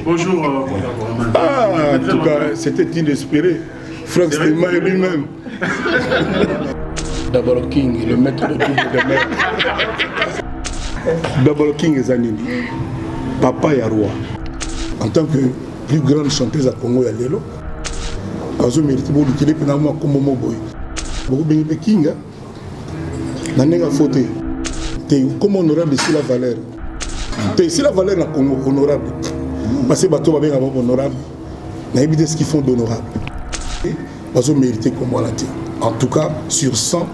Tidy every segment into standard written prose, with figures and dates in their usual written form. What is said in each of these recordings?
Bonjour, euh, Ah, en tout cas, c'était inespéré. Franck Stéma lui-même. D'abord King, le maître de double de mer. D'abord King eza nini? Papa ya roi. En tant que plus grande chanteuse à Congo ya lelo, azo mérite bolukele mpe na mwa kombo mo boye. Bokobengi mpe King hein? Na ndenge afo te. Te comme honorable esila valeur. Te esila valeur na Congo honorable. Parce que bato babengaka bango honorable. Nayebi te ce qu'ils font d'honorable. Bazo mériter kombo wana te. En tout cas, sur 100,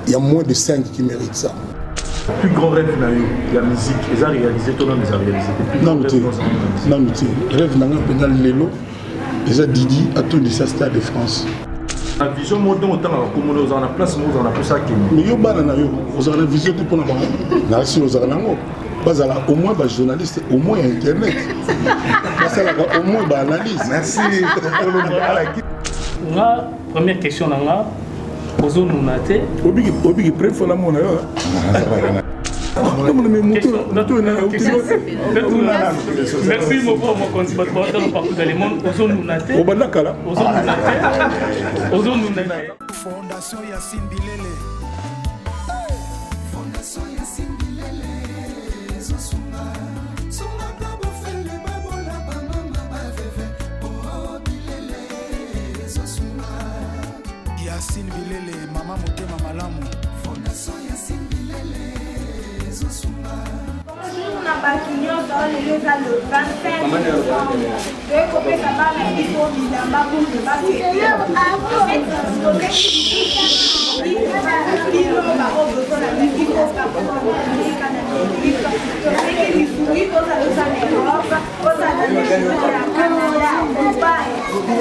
il y a moins de 5 qui méritent ça. Plus grand rêve na yo ya musique eza réalisé to nanu eza réalisé te? Plus grand Nanu te. rêve dans la musique. Nanu te. Rêve na nga mpenza lelo eza Didi atondisa Stade de France. Na vision moko ntango otangaka kombo na yo, ozala na place moko, ozala na mposa akende. Mais yo bana na yo ozala na vision te mpona bango? Nasi ozala nango, bazala au moins bajournaliste, au moins ya internet, basalaka au moins baanalyse. Merci. Nga première question na nga, ozonuna te? Obiki obiki première fois namona yo. Namona me moto moto na Merci moko mokonzi, bato baotala partout dans le monde, ozonuna te? Obanda kala. Ozonuna te? Ozonuna te? Fondation Yacine Bilele. Fondation Yacine Bilele ezosunga sungaka bofele babola bamama baveve o Bilele ezosunga. Yacine Bilele, mama motema malamu. Fondation Yacine Bilele ezosunga. Bonjour na bato nyonso. Lelo eza le 25 décembre, toye kopesa bana biso bilamba pour bafete. Bino baoyo bozolanda biso partout na Amérique, toseki lisungi, ozala oza na Europe, ozala na Canada, Dubai,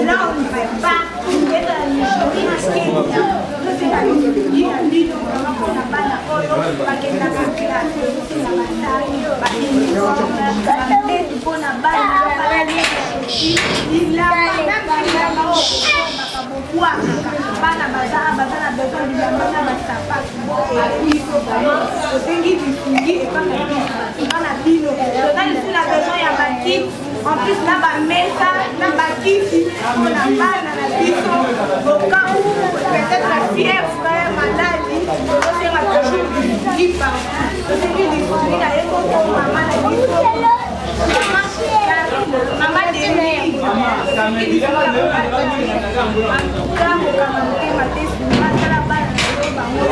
Londres, partout, ezala Nigeria, Kenya, toseka lisungi na bino vraiment mpona bana oyo bakendaka classe. Tozosenga basac, bauniforme, bambetu mpona bana, bilamba, bilamba oyo bosombaka bobwakaka. Bana baza na besoin bilamba na basapatu. Biso vraiment tosengi lisungi epa na bino. Toza lisusu na besoin ya bakiti, en plus na bamesa na bakiti mpona bana na biso, au cas où peut-être fièvre, maladie. Tozosenga toujours lisungi partout. Tosengi lisungi na ye moko mama na biso, mama Karine, mama Denis. Tosengi lisungi ya en tout cas kokanga motema te, sunga, tala bana na yo, bango.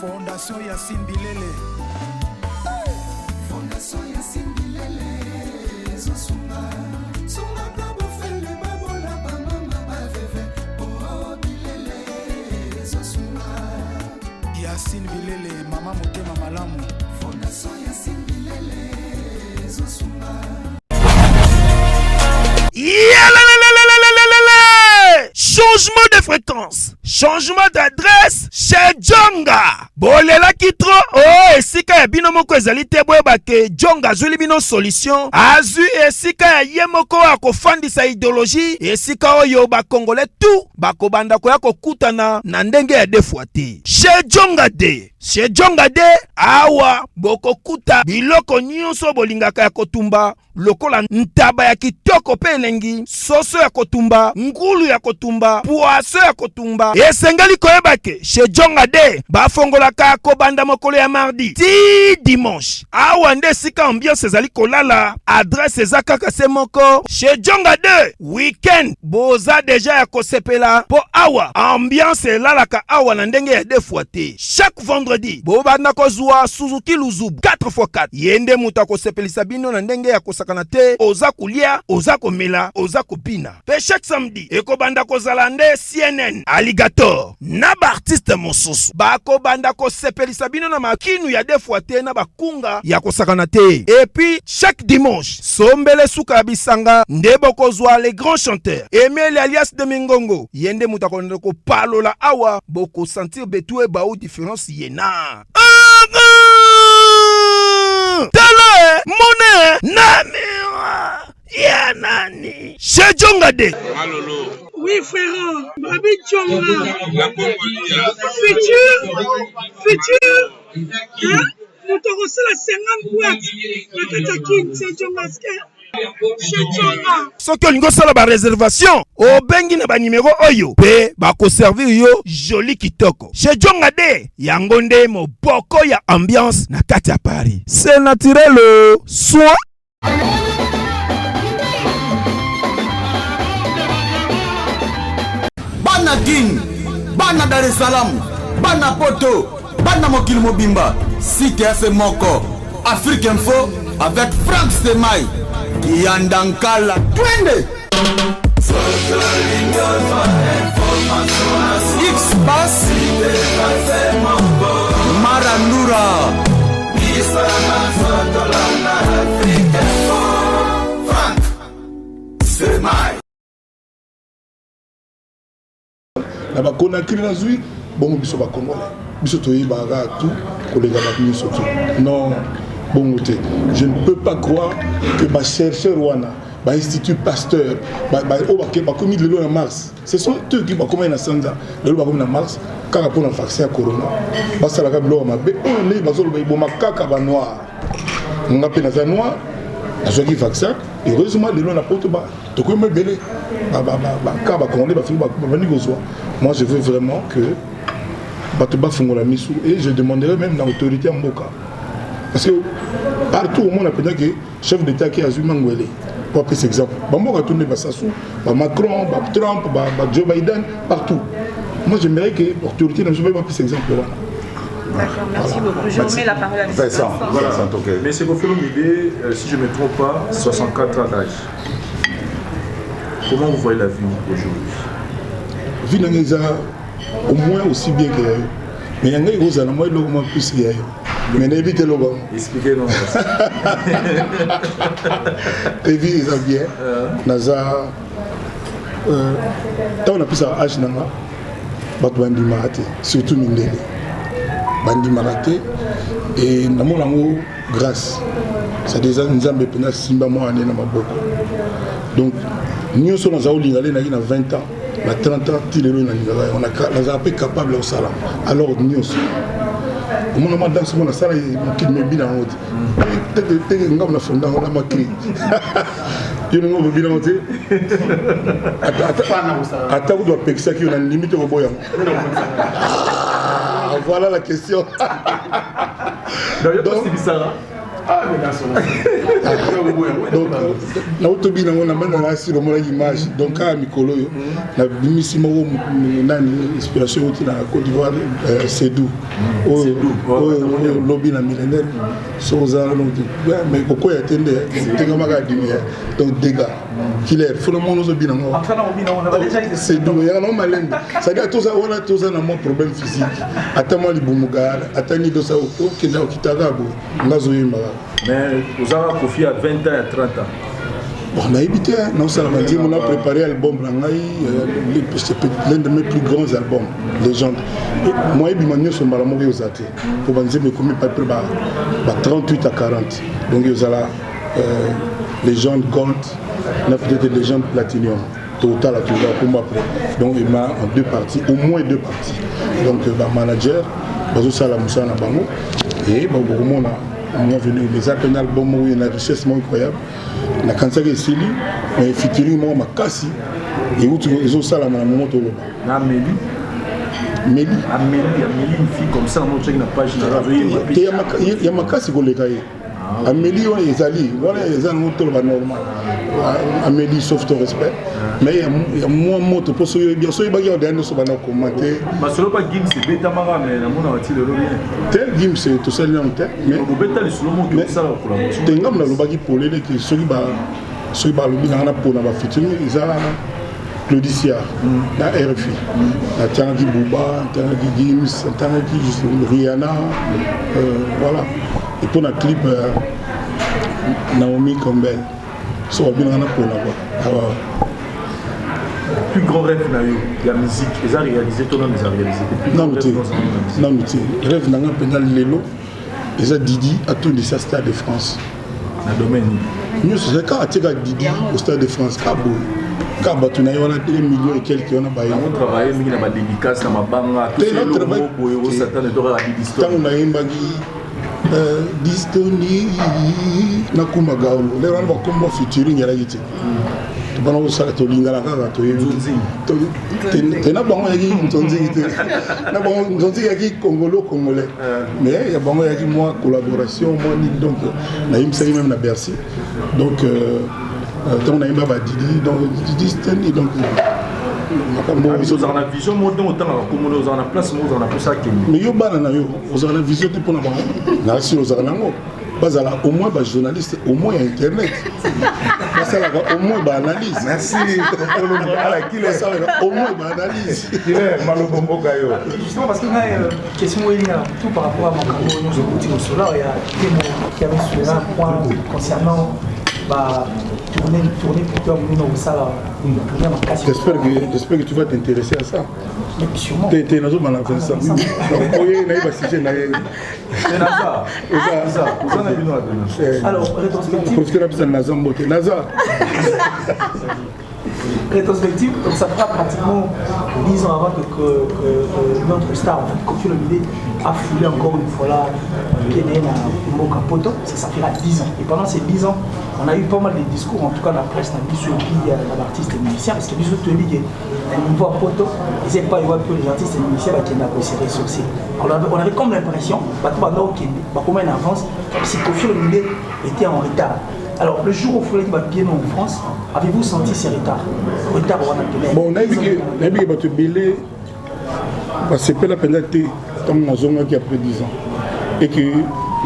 Fondation Yacine Bilele. Fondation Yacine Bilele ezosunga sungaka bofele babola bamama baveve o Bilele ezosunga. Yacine Bilele, mama motema malamu. Fondation Yacine Bilele ezosunga. Yalalalalalalalala! Changement de fréquence, changement d'adresse chez Jonga. Bolelaki trop o oh, esika ya bino moko ezali te. Boyeba ke Jonga azwili bino solution, azwi esika ya ye moko akofandisa idéologie, esika oyo bakongolais tout bakobanda koya kokutana na ndenge ya deux fois te. Chez Jonga de, chez Jonga de, awa bokokuta biloko nyonso bolingaka ya kotumba, lokola ntaba ya kitoko mpe elengi, soso ya kotumba, ngulu ya kotumba, poisson ya kotumba. Esengeli koyeba ke chez Jonga de bafongolaka kobanda mokolo ya mardi ti dimanche. Awa nde esika ambiance ezali kolala. Adresse eza kaka se moko, chez Jonga 2. Weekend boza deja ya kosepela, mpo awa ambiance elalaka awa na ndenge ya deux fois te. Chaque vendredi bobanda kozwa Suzuki Luzubu 4x4. Ye nde moto akosepelisa bino na ndenge ya kosakana te. Oza kolia, oza komela, oza kobina. Mpe chaque samedi ekobanda kozala nde CNN Alligator na baartiste mosusu bakobanda kosepelisa bino na makinu ya deux fois te, na bakunga ya kosakana te. Et puis chaque dimanche, sombele suka ya bisanga, nde bokozwa les grands chanteurs Emile alias de Mingongo. Ye nde moto akolanda kopalola awa, bokosentir betu ebau différence ye na tala e mone na miroir ya nani chez Jonga de. Oui, frère, Babi Djonga. Futur, futur, hein? Moto akosala 50 boîte na kati ya Kin, c'est Djonga chez Djonga. Soki olingi osala ba reservation, obengi na ba numero oyo mpe bakoservir yo joli kitoko. Chez Djonga de yango nde moboko ya ambiance na kati ya Paris. C'est naturel soin. Bana Kin, bana Dar es Salaam, bana Poto, bana mokili mobimba, site ya se moko, Afrique Info avec Franck Stemay, Kiyanda Nkala, twende! X Bass, Marandura. Na bakonakiri nazwi bongo biso bacongolais biso toyebaka kaka tout koleka bato nyonso te. Non, bongo te. Je ne peux pas croire que bachercheur wana, bainstitut Pasteur, oyo bakomi lelo na Mars, ce sont eux qui bakomaki na sanza, lelo bakomi na Mars kaka mpona vaccin ya corona. Basalaka biloko mabe oyo ndenge bazoloba eboma kaka banoir. Nga mpe naza noir, nazwaki vaccin, heureusement lelo na Poto tokomi ebele baka bacongolais bafiki babandi kozwa. Moi, je veux vraiment que bato bafungola misu et je demanderai même na autorité ya mboka, parce que partout omona mpenza ke chef d'état ke azwi mangwele po apesa exemple. Bamboka tu nde basasu, bamacron, batrump, bajoe Biden, partout. Moi, j'aimerais que autorité na biso baye bapesa exemple wana. D'accord, merci beaucoup. Je remets la parole à M. Vincent. Voilà. Vincent, ok. Mais c'est Koffi Olomide, si je ne me trompe pas, 64 ans d'âge. Comment vous voyez la vie aujourd'hui? Vie na ngai eza au moins aussi bien que ya yo, mais ya ngai ekozala mwa eloko mwa plus que ya yo, mais nayebi te eloko yango. Expliquez nous. Vie eza bien. Naza ntango napesaka age na nga, bato bandimaka te, surtout mindele bandimaka te. E namona yango grâce, c'est-à-dire eza Nzambe mpenza asimba mwana nde na maboko. Donc nyonso naza kolinga nde nayaki na 20 ans, na 30 ans, ti lelo nalingaka yango, nazala mpe capable ya kosala. Alors nyonso omona mwa danse mo nasala, mokili mebina yango te teke ngambo na fonda yango na makri yo ndenge olobi nango te. Ata kutu bapekisaki yo, na ndimi te koboya yango. Voilà la question. Donc nautobi nango na bana nasi lomonaki image. Donc kaka mikolo oyo nabimisi moko nani, inspiration euti na Côte d'Ivoire, Sedou oyo lobi na millénaire. Soki oza mais kokwea te nde tengamaka adimi. Donc dégâts killer fona mona ozobina ngo Sedou yaka nango malembe, c'est-à-dire toza wana, toza na mwa problème physique, ata mwa libumu gare, ata nini, tosa okenda okitaka boye, nga azoyembaka. Mais ozaka Kofi ya 20 ans, ya 30 ans? Bon, nayebi te. Naosala banzembo, na préparé album na ngai, l'un de mes plus grands albums, Légende. Moi ebima nyonso mbala moko eyoza te, po banzembo ekomi à peu près ba 38 à 40. Donc ezala Légende Gold na peut-être Légende Platinum, totala toza kombo après. Donc ema en deux parties, au moins deux parties. Donc bamanager bazosala mosala na bango e bokomona moment venu. Eza mpenza album moko na richesse moko incroyable. Nakanisaki esili, mais featuring moko makasi euti ezosalama na momo toloba. Na Meli. Meli. Ameli, Ameli, une fille comme ça, on na page. Te, ya makasi koleka ye. Ameli wana ezali wana, eza nango toloba normal. Ameli, sauf ton respect, mais ya mwa moto mpo soki oyebi, soki oyebaki aodeya nyonso banda koma te. Masolo pa Gims ebetamaka, mais namonaka ti lelo bien. Te, Gims tosali nano te. Obeta lisolo moko osala collaboration. Te, ngambo nalobaki polele ke soki balobi nanga na mpona bafeaturing, eza Claudisia na RFI. Natangaki Buba, natangaki Gims, natangaki Rihanna, voilà. Et mpo na clip, Naomi Campbell. So babinanga na mpona quoi. Plus grand rêve na yo ya musique eza réalisé to nano eza réalisé te? Nanu te, nanu te. Rêve na nga mpenza lelo eza Didi atondisa Stade de France. Na domaine? Nyonso. Eza kaka atieka Didi au Stade de France, ka boye, ka bato na ye wana 1 million et quelque wana. Baye mingi na badédicace na mabanga. Ntango nayembaki Distoni na Kumba Gaolo. Lero wana bakombo featuring elaki te. Tobana kosala tolingana kaka toyebi. Te na bango yaki nzonzingi te. Na bango nzonzingi yaki congolo congolais. Mais ya bango yaki mwa collaboration mwa nini donc nayimbisaki même na Bercy. Donc ntango nayemba ba Didi donc Didi Stanley donc makambo ozalaka na vision moko ndenge otangaka kombo na ozalaka na place moko ozalaka na mposa akende. Mais yo bana na yo ozalaka na vision te mpona bango nasi ozalaka nango bazala au moins bajournaliste au moins ya internet basalaka au moins baanalyse. Merci. Basalaka au moins baanalyse. Malobo mboka yo. Justement parce que ngai question oyo elinga tout par rapport à makambo nyonso okuti kosolo ya temo qui avait soulevé un point concernant ba tourner tourner plutôt ya monene kosala tourner makasi. J'espère que tu vas t'intéresser à ça. Mais sûrement. Te te nazobana Vincent. Oye naye sujet na ye. Alors, rétrospective. Profite na bisa naza mbote. Naza. Rétrospective, donc ça fera pratiquement 10 ans avant que notre star, en fait, Koffi Olomide, a foulé encore une fois là, pied na mboka poto, ça fera 10 ans. Et pendant ces 10 ans, on a eu pas mal de discours, en tout cas la presse, na biso, et puis l'artiste et musicien, parce que biso toyebi que na niveau ya poto, ils pas que les artistes et musiciens bakenda ko se ressourcer. On avait comme l'impression, bato banda okende, bakoma en avance, si Koffi Olomide était en retard. Alors, le jour où Freddy va bien en France, avez-vous senti ces retards? Retard wana pene. Bon, nayebi ke bato ebele basepela mpenza te ntango nazongaki après 10 ans et que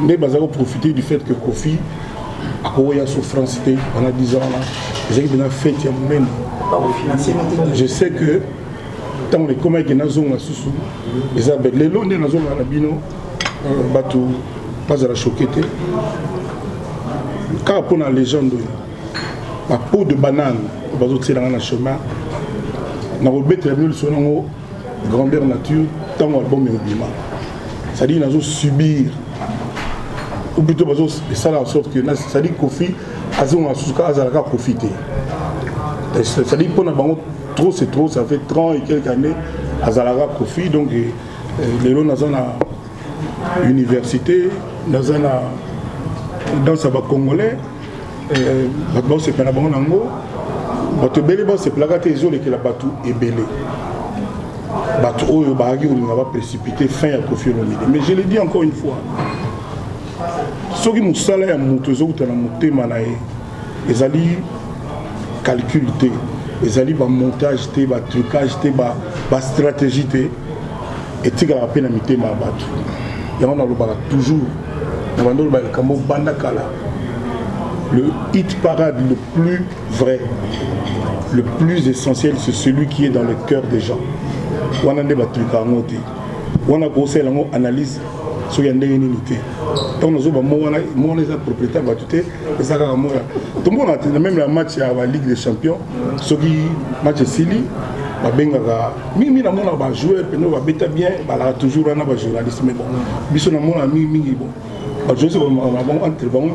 nde baza koprofiter du fait que Kofi akoya so France te pendant 10 ans wana, ezalaki mpenza fête ya monene. Je sais que ntango ekomaki nazonga susu eza be lelo nde nazonga na bino, bato bazala choqué te kaka mpona légende oyo. Bapeau de banane bazotielanga na chemin, nakobetela bino lisolo yango grandeur nature ntango album ekobima. C'est-à-dire nazo subir ou plutôt bazo esala en sorte que, c'est-à-dire Kofi azonga susu kaka azalaka Kofi te. C'est-à-dire mpona bango trop c'est trop, ça fait 30 et quelques années azalaka Kofi. Donc lelo naza na université, naza na danse ya bacongolais, bato baosepela bango nango, bato ebele baosepelaka te, ezolekela bato ebele, bato oyo bazalaki kolinga baprécipité fin ya Kofi Olomide. Mais je le dis encore une fois, soki mosala ya moto ezokuta na motema na ye, ezali calcul te, ezali bamontage te, batrucage te, bastratégie te, etikalaka mpe na mitema ya bato. Yango nalobaka toujours na bando oloba likambo banda kala: le hit parade le plus vrai, le plus essentiel, c'est celui qui est dans le cœur des gens. Wana nde batruka yango te, wana kosalela yango analyse soki ya ndenge nini te. Ntango nazoba mo wana, mo wana eza propriété ya bato te, eza kaka moya tomona te. Même la match ya ba Ligue des champions, soki match esili, babengaka mingimingi, namonaka bajoueur pene babeta bien, balaka toujours wana bajournaliste. Mais bon, biso namona mingimingi, bon, bajournaliste balobaka bango entre bango.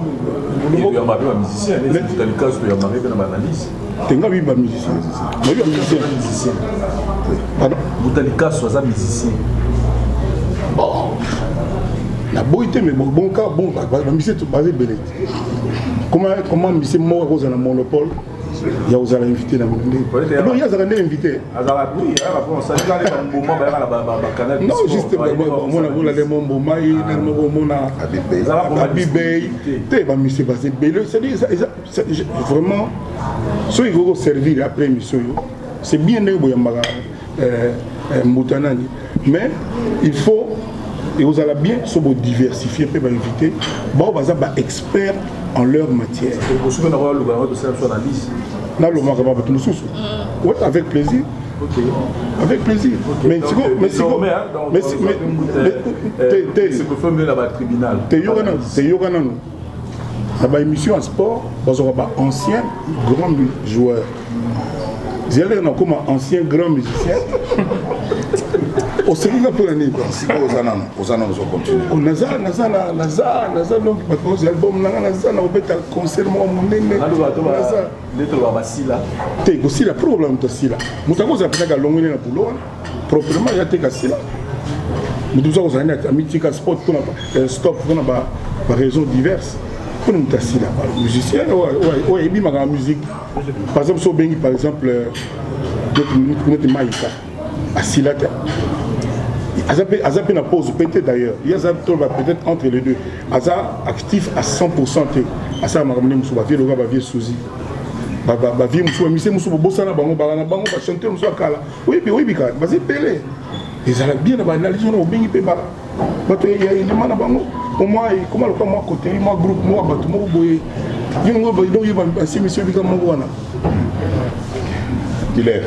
Tenga bi bamusicien, babi bamusicien. Pardon, Butalikaso aza musicien. Bon, naboyi te, mais bon, ka bon, bamusicien baza ebele te. Comment musicien moko akozala na monopole ya kozala invité na bino? Nde donc ye azalaka nde invité. Non, juste omona bolale mo mboma ye nani moko, omona Abibey te, bamusicien baza ebele. C'est-à-dire vraiment soki ekoki koservir après émission oyo, c'est bien ndenge boyambaka mbuta nani, mais il faut ekozala bien so bodiversifie mpe bainvité bao baza baexpert en leur matière. Nalomaka ba bato mosusu. Ouais, avec plaisir. Avec plaisir. Mais siko, mais siko, mais te te yoka nanu, na baémission ya sport bazwaka baancien grand joueur, zela nakoma ancien grand musicien. Osekika mpona nini? Oza nano, oza nano, ozocontinue. Naza, naza, naza, naza. Donc bato bazwa album nanga, naza na kobeta concert moko monene. Te, kosila problème, moto asila, moto akozala mpenzaka alongoli na boulot wana proprement, ya te kasila. Moto mosusu akozala nde amitika sport mpona euh, stop mpona ba raison diverses mpona moto asila musicien oyo ayebi makambo ya musique. Par exemple, so obengi par exemple euh, neti Maika, asila te, aza mpe na pause mpe te. D'ailleurs, ye aza toloba peut-être entre les deux, aza actif à 100 te, asala makambo nde mosusu. Bavie loka bavie suzi, bavie mosusu, bamise mosusu, bobosana bango, bala na bango, bachanteur mosusu ya kala, oyebi, oyebi kaka baza ebele. Ezala bien na baanalyse wana, obengi mpe bato ya elema na bango, omwa ekoma lokola mwa coterie, mwa groupe, mwa bato moko boye. Yo ngo oyeba asimisi oyebika moko wana. Killer.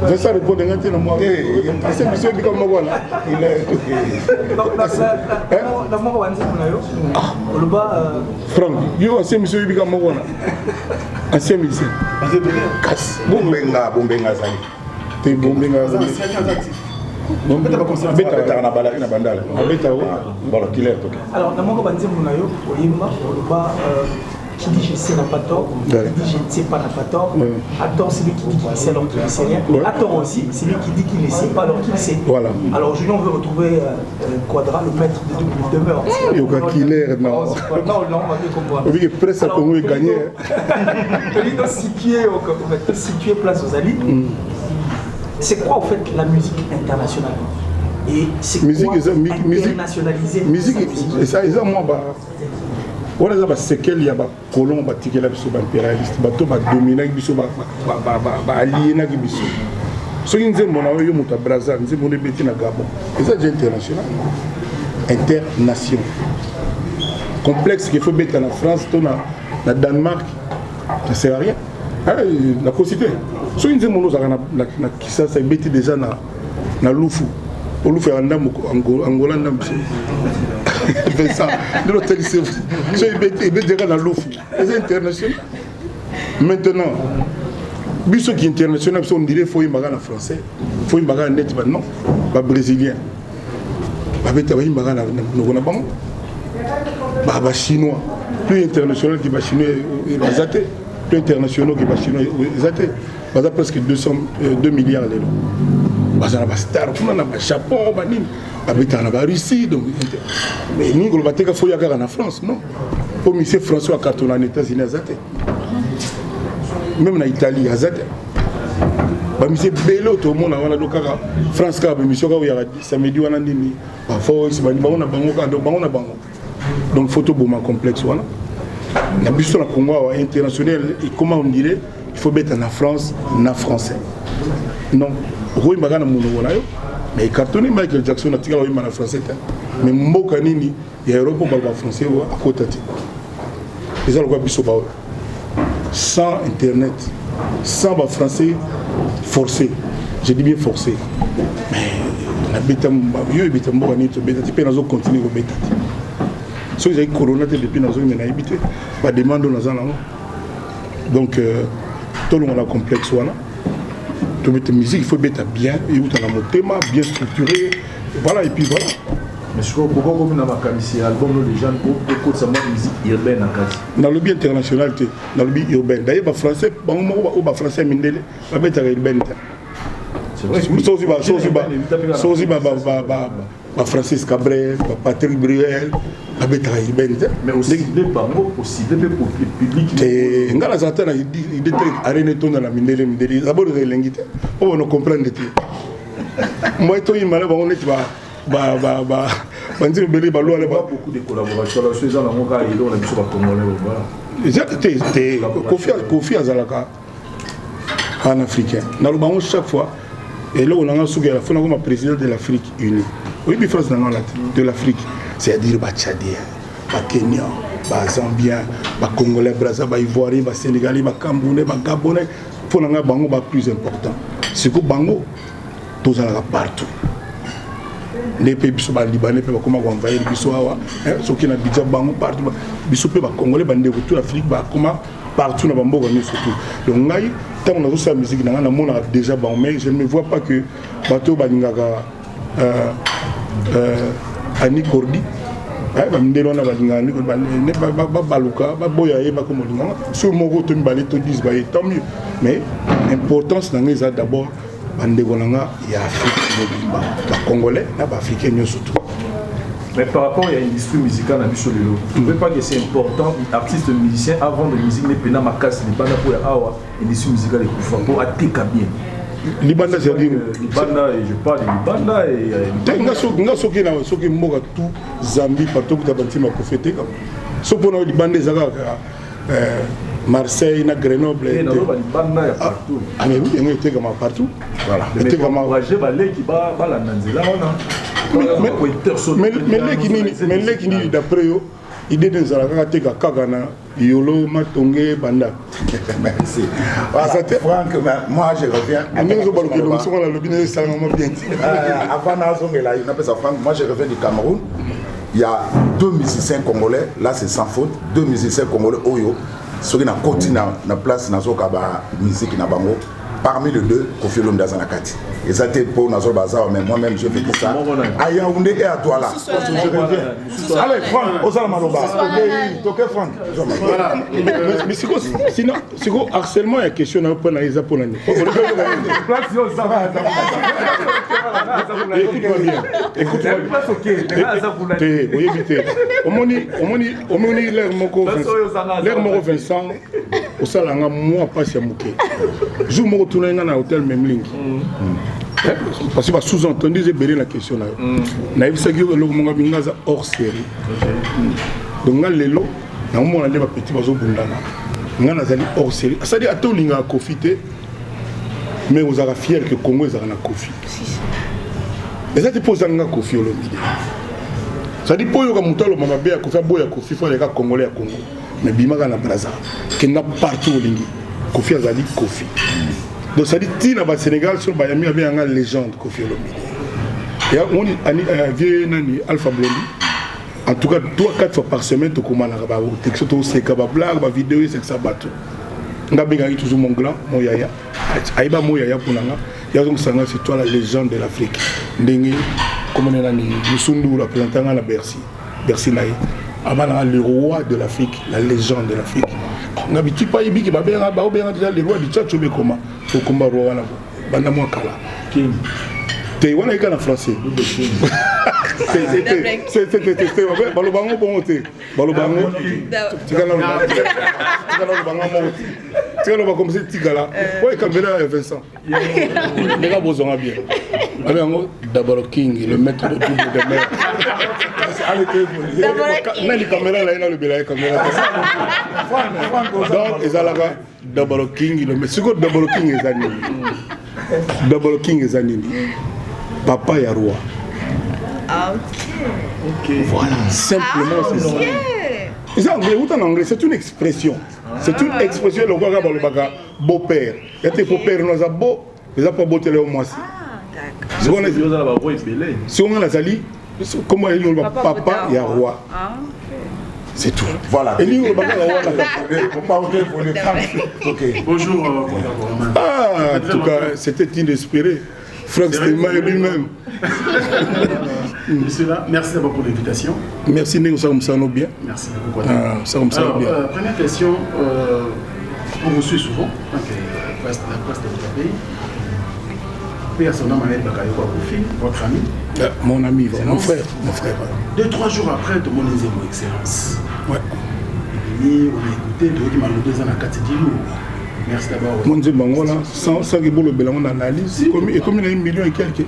Vincent répondre nga te na mwa asimisi oyebika moko wana. Na moko banzembo na yo oloba. Frank, yo asimisi oyebika moko wana, ancien musicien kasi Bombenga, Bombenga azali te. Bombenga abetaka na balari na Bandala. Abeta. Voilà, Killer, toke. Alors, na moko banzembo na yo oyemba, oloba: Qui dit je sais n'a pas tort, qui dit je ne sais pas n'a pas tort. Ouais. À tort, celui qui dit qu'il sait alors qu'il ne sait rien. Ouais. À tort aussi, celui qui dit qu'il ne sait pas alors qu'il sait. Voilà. Alors aujourd'hui, on veut retrouver Quadra, le maître de double demeure. Yoka Killer, non. Non, non, on va mieux comprendre. Oui, presse à Congo est gagné. Situer, situer place aux alliés. C'est quoi, au fait, la musique internationale? Et c'est musique, quoi internationaliser? Musique, eza mwa ba wana, eza basekele ya bacolon batikela biso, baimpérialiste, bato badominaki biso, baalienaki biso. Soki nzembo na yo, yo moto ya Braza, nzembo no ebeti na Gabon, eza déjà international, internation. Complexe qu'il faut beta na France to na Danemark, ça sert à rien. Nakosi te. Soki nzembo no ozalaka na Kisasa, ebeti déjà na Lufu, olufu ya ndambo Angola, ndambo Vincent nde otelisi, so ebeti kaka na Lufu, eza international. Maintenant, biso ki international, biso on dirait faut oyembaka na français, faut oyembaka na neti ba non, babrésilien babeta, bayimbaka na monoko na bango. Bachinois plus international ke bachinois baza te, plus internationaux ke bachinois eza te. Baza presque 200, 2 milliards lelo, baza na bastar kuna na bajapon, banini, babetaka na barussie. Donc, mais ningi koloba te ka faut ya kaka na France, non, po monsieur François Cartona na États-Unis aza te, même na Italie aza te. Bamusicien ebele oyo tomona wana, do kaka France, kaka bamission kaka oyaka samedi wana nini, bavoice bango na bango kaka, donc bango na bango. Donc faut toboma complexe wana na biso na Congo awa. International ekoma on dirait il faut beta na France na français. Non, okoyemba kaka na monoko na yo, mais ecartonne. Michael Jackson atikala oyemba na français te, mais mboka nini ya Europe baloba français oyo akota te? Eza lokola biso baoyo sans internet, sans bafrançais forcé, je dis bien forcé, mais nabeta yo, ebeta mboka nini tobeta te, mpe nazocontinue kobeta te. Soki ezali corona te, depuis nazoki, me nayebi te bademande oyo naza nango. Donc tolongola complexe wana, tobeta musique. Il faut ebeta bien, euta na motema, bien structuré, voilà, et puis voilà. Mais sikoyo, pourquoi komi na makanisi ya album no déjà okotisa mwa musique urbaine na kati? Nalobi international te, nalobi urbaine. D'ailleurs, bafrançais bango moko oyo, bafrançais ya mindele babetaka urbaine te. Soki bafrancis Cabrel, bapatrick Bruel babetaka urbaine te. Mais ocible bango, ocible mpe public. Te, nga nazala te na idée te arene etonda na mindele. Mindele d'abord eza elengi te po bono comprendre te. Moi toyimba na bango neti banzembo ebele balwala. Beaucoup de collaboration là, so eza nango kaka eloko na biso bacongolais, voilà. Eza te te. Kofi, Kofi azalaka panafricain. Naloba yango chaque fois, eloko nanga soki ya fo nakoma président de l'Afrique unie. Oyebi phrase nanga wana te? De l'Afrique, c'est-à-dire bachadien, bakenya, bazambien, bacongolais Braza, baivoirien, basénégalais, bacamerounais, bagabonais, mpo na ngai bango ba plus important. Siko bango tozalaka partout nde mpe biso balibanais mpe bakoma koenvahir biso awa. Soki na bidja bango partout, biso mpe bacongolais, bandeko tout Afrique bakoma partout na bamboka nyonso tout. Donc ngai, ntango nazosala musique na ngai, namonaka déjà bango, mais je ne me vois pas que bato oyo balingaka Annie Cordy, bamindele wana balingaka, babaluka baboya ye, bakoma olinganga. Soki moko to mibale to 10 baye, tant mieux, mais importance na ngai eza d'abord Bandeko na nga ya Afrique mobimba, ba Congolais na ba Africains nyonso tout. Mais par rapport à l'industrie musicale na biso lelo, tu ne pas que c'est important artiste musicien avant de musique ne pena makasi libanda po ya awa industrie musicale ekufa po ateka bien. Libanda c'est-à-dire libanda et je parle de libanda et te nga soki nga soki na soki mboka tout Zambie partout kuta bantima Koffi eteka. So pona libanda eza kaka euh, Marseille na Grenoble. Eh, naloba libanda ya partout. Ah mais oui, yango etekama partout. Voilà. Etekama. Encourager baleki ba balanda nzela wana. Mais leki nini, mais leki nini d'après yo idée nde ezala kaka teka kaka na yolo matonge banda. Merci. Voilà, Franck, moi je reviens. Ndenge ozobaluka elongi soko nalobi na esalanga mwa bien te. Avant nazongela yo napesa Franck, moi je reviens du Cameroun. Il y a deux musiciens congolais, là c'est sans faute, deux musiciens congolais oyo soki na koti na, na place nazoka ba musique na bango parmi les deux Koffi Olomide aza na kati eza te mpo nazoloba aza mais moi-même je vécu ça à Yaoundé et à Douala je reviens allez Franck ozala maloba toke Franck voilà mais siko sinon siko harcèlement ya question na yo mpo na eza mpo na nini écoute-moi bien écoute-moi te oyebi te omoni omoni omoni l'air moko l'air moko Vincent osala nga mwa mpasi ya moke jour moko tunaki nga na hotel Memling parce que ba sous-entendu eza ebele na question na yo nayebisaki yo eloko moko nga aza hors série donc nga lelo naomona nde bapeti bazobundana nga nazali hors série c'est-à-dire ata olingaka Koffi te mais ozalaka fier que Congo ezalaka na Koffi eza te mpo ozanga Koffi Olomide c'est-à-dire mpo oyoka moto aloba mabe ya Koffi aboya Koffi fo aleka Congolais ya Congo mais bimaka na Brazza kenda partout olingi Koffi azali Koffi donc c'est-à-dire ntina basénégal so bayami abenganga légende Koffi Olomide ya omoni vieux nani Alpha Blondy en tout cas 3 4 fois par semaine tokomanaka batexto toseka bablague bavideo esekisa bato nga abengaki toujours mon grand mon yaya ayeba mo yaya mpona nga yazongisa nga c'est toi la légende de l'Afrique ndenge komona nani Lusundu apresente nga na Bercy Bercy na ye abananga le roi de l'Afrique la légende de l'Afrique nga bitipa ayebiki babenga baobenga déjà le roi du Tchad obekoma okomba roi wana bo banda mwa kala te wana eka na français baloba yango bongo te baloba yango tika naloba moko tika loba comme si tikala oyo ekambela ya Vincent ndeka bozwanga bien abe yango d'abord king le maître de double de mer nani kamera na ye nalobela ye kamera donc ezalaka d'abord king le sikoyo d'abord king eza nini d'abord king eza nini papa ya roi. Ah, ok. Voilà, simplement c'est ça. Eza anglais, ou en anglais, c'est une expression. C'est une expression lokola balobaka beau-père. Ya te beau-père no aza beau, eza po botela yo mwasi. Sikoyo nga nazali comment elingi oloba papa ya roi. C'est tout. Voilà. Elingi oloba kaka wana. Bonjour. Ah, en tout cas, c'était inespéré. Franck Stéma lui-même. Monsieur là, merci d'abord pour l'invitation. Merci Ndenge ça comme ça bien. Merci beaucoup. Ah, ça comme ça bien. Première question, on vous suit souvent, en tant que presse, la presse de votre pays. Paix à son âme, Ahmed Bakayoko Akoufi, votre ami. Mon ami, mon frère, mon frère. 2, 3 jours après, tout le monde disait mon excellence. Ouais. Et on a écouté, de qui m'a 2 ans à 4 lourd. Merci d'abord. Mon Dieu, Bangola, sans que vous le on analyse, et comme il y a 1 million et quelques,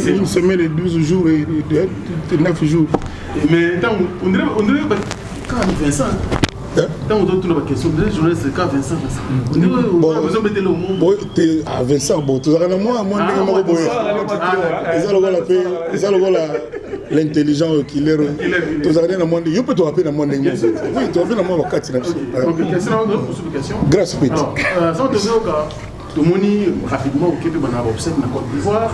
une semaine et 12 jours et 9 jours. Mais tant, on dirait, quand Vincent, tant on doit tout la question, on dirait journaliste, quand Vincent, Bon, ah Vincent, bon, tozalaka na mwa mwa ndenge moko boye eza lokola mpe eza lokola l'intelligent oyo killer oyo tozalaka nde na mwa ndenge yo mpe toka mpe na mwa ndenge moko oui toka mpe na mwa bakati na biso. Grâce petit. Sans tozoyoka tomoni rapidement okepe bana baobsèques na Côte d'Ivoire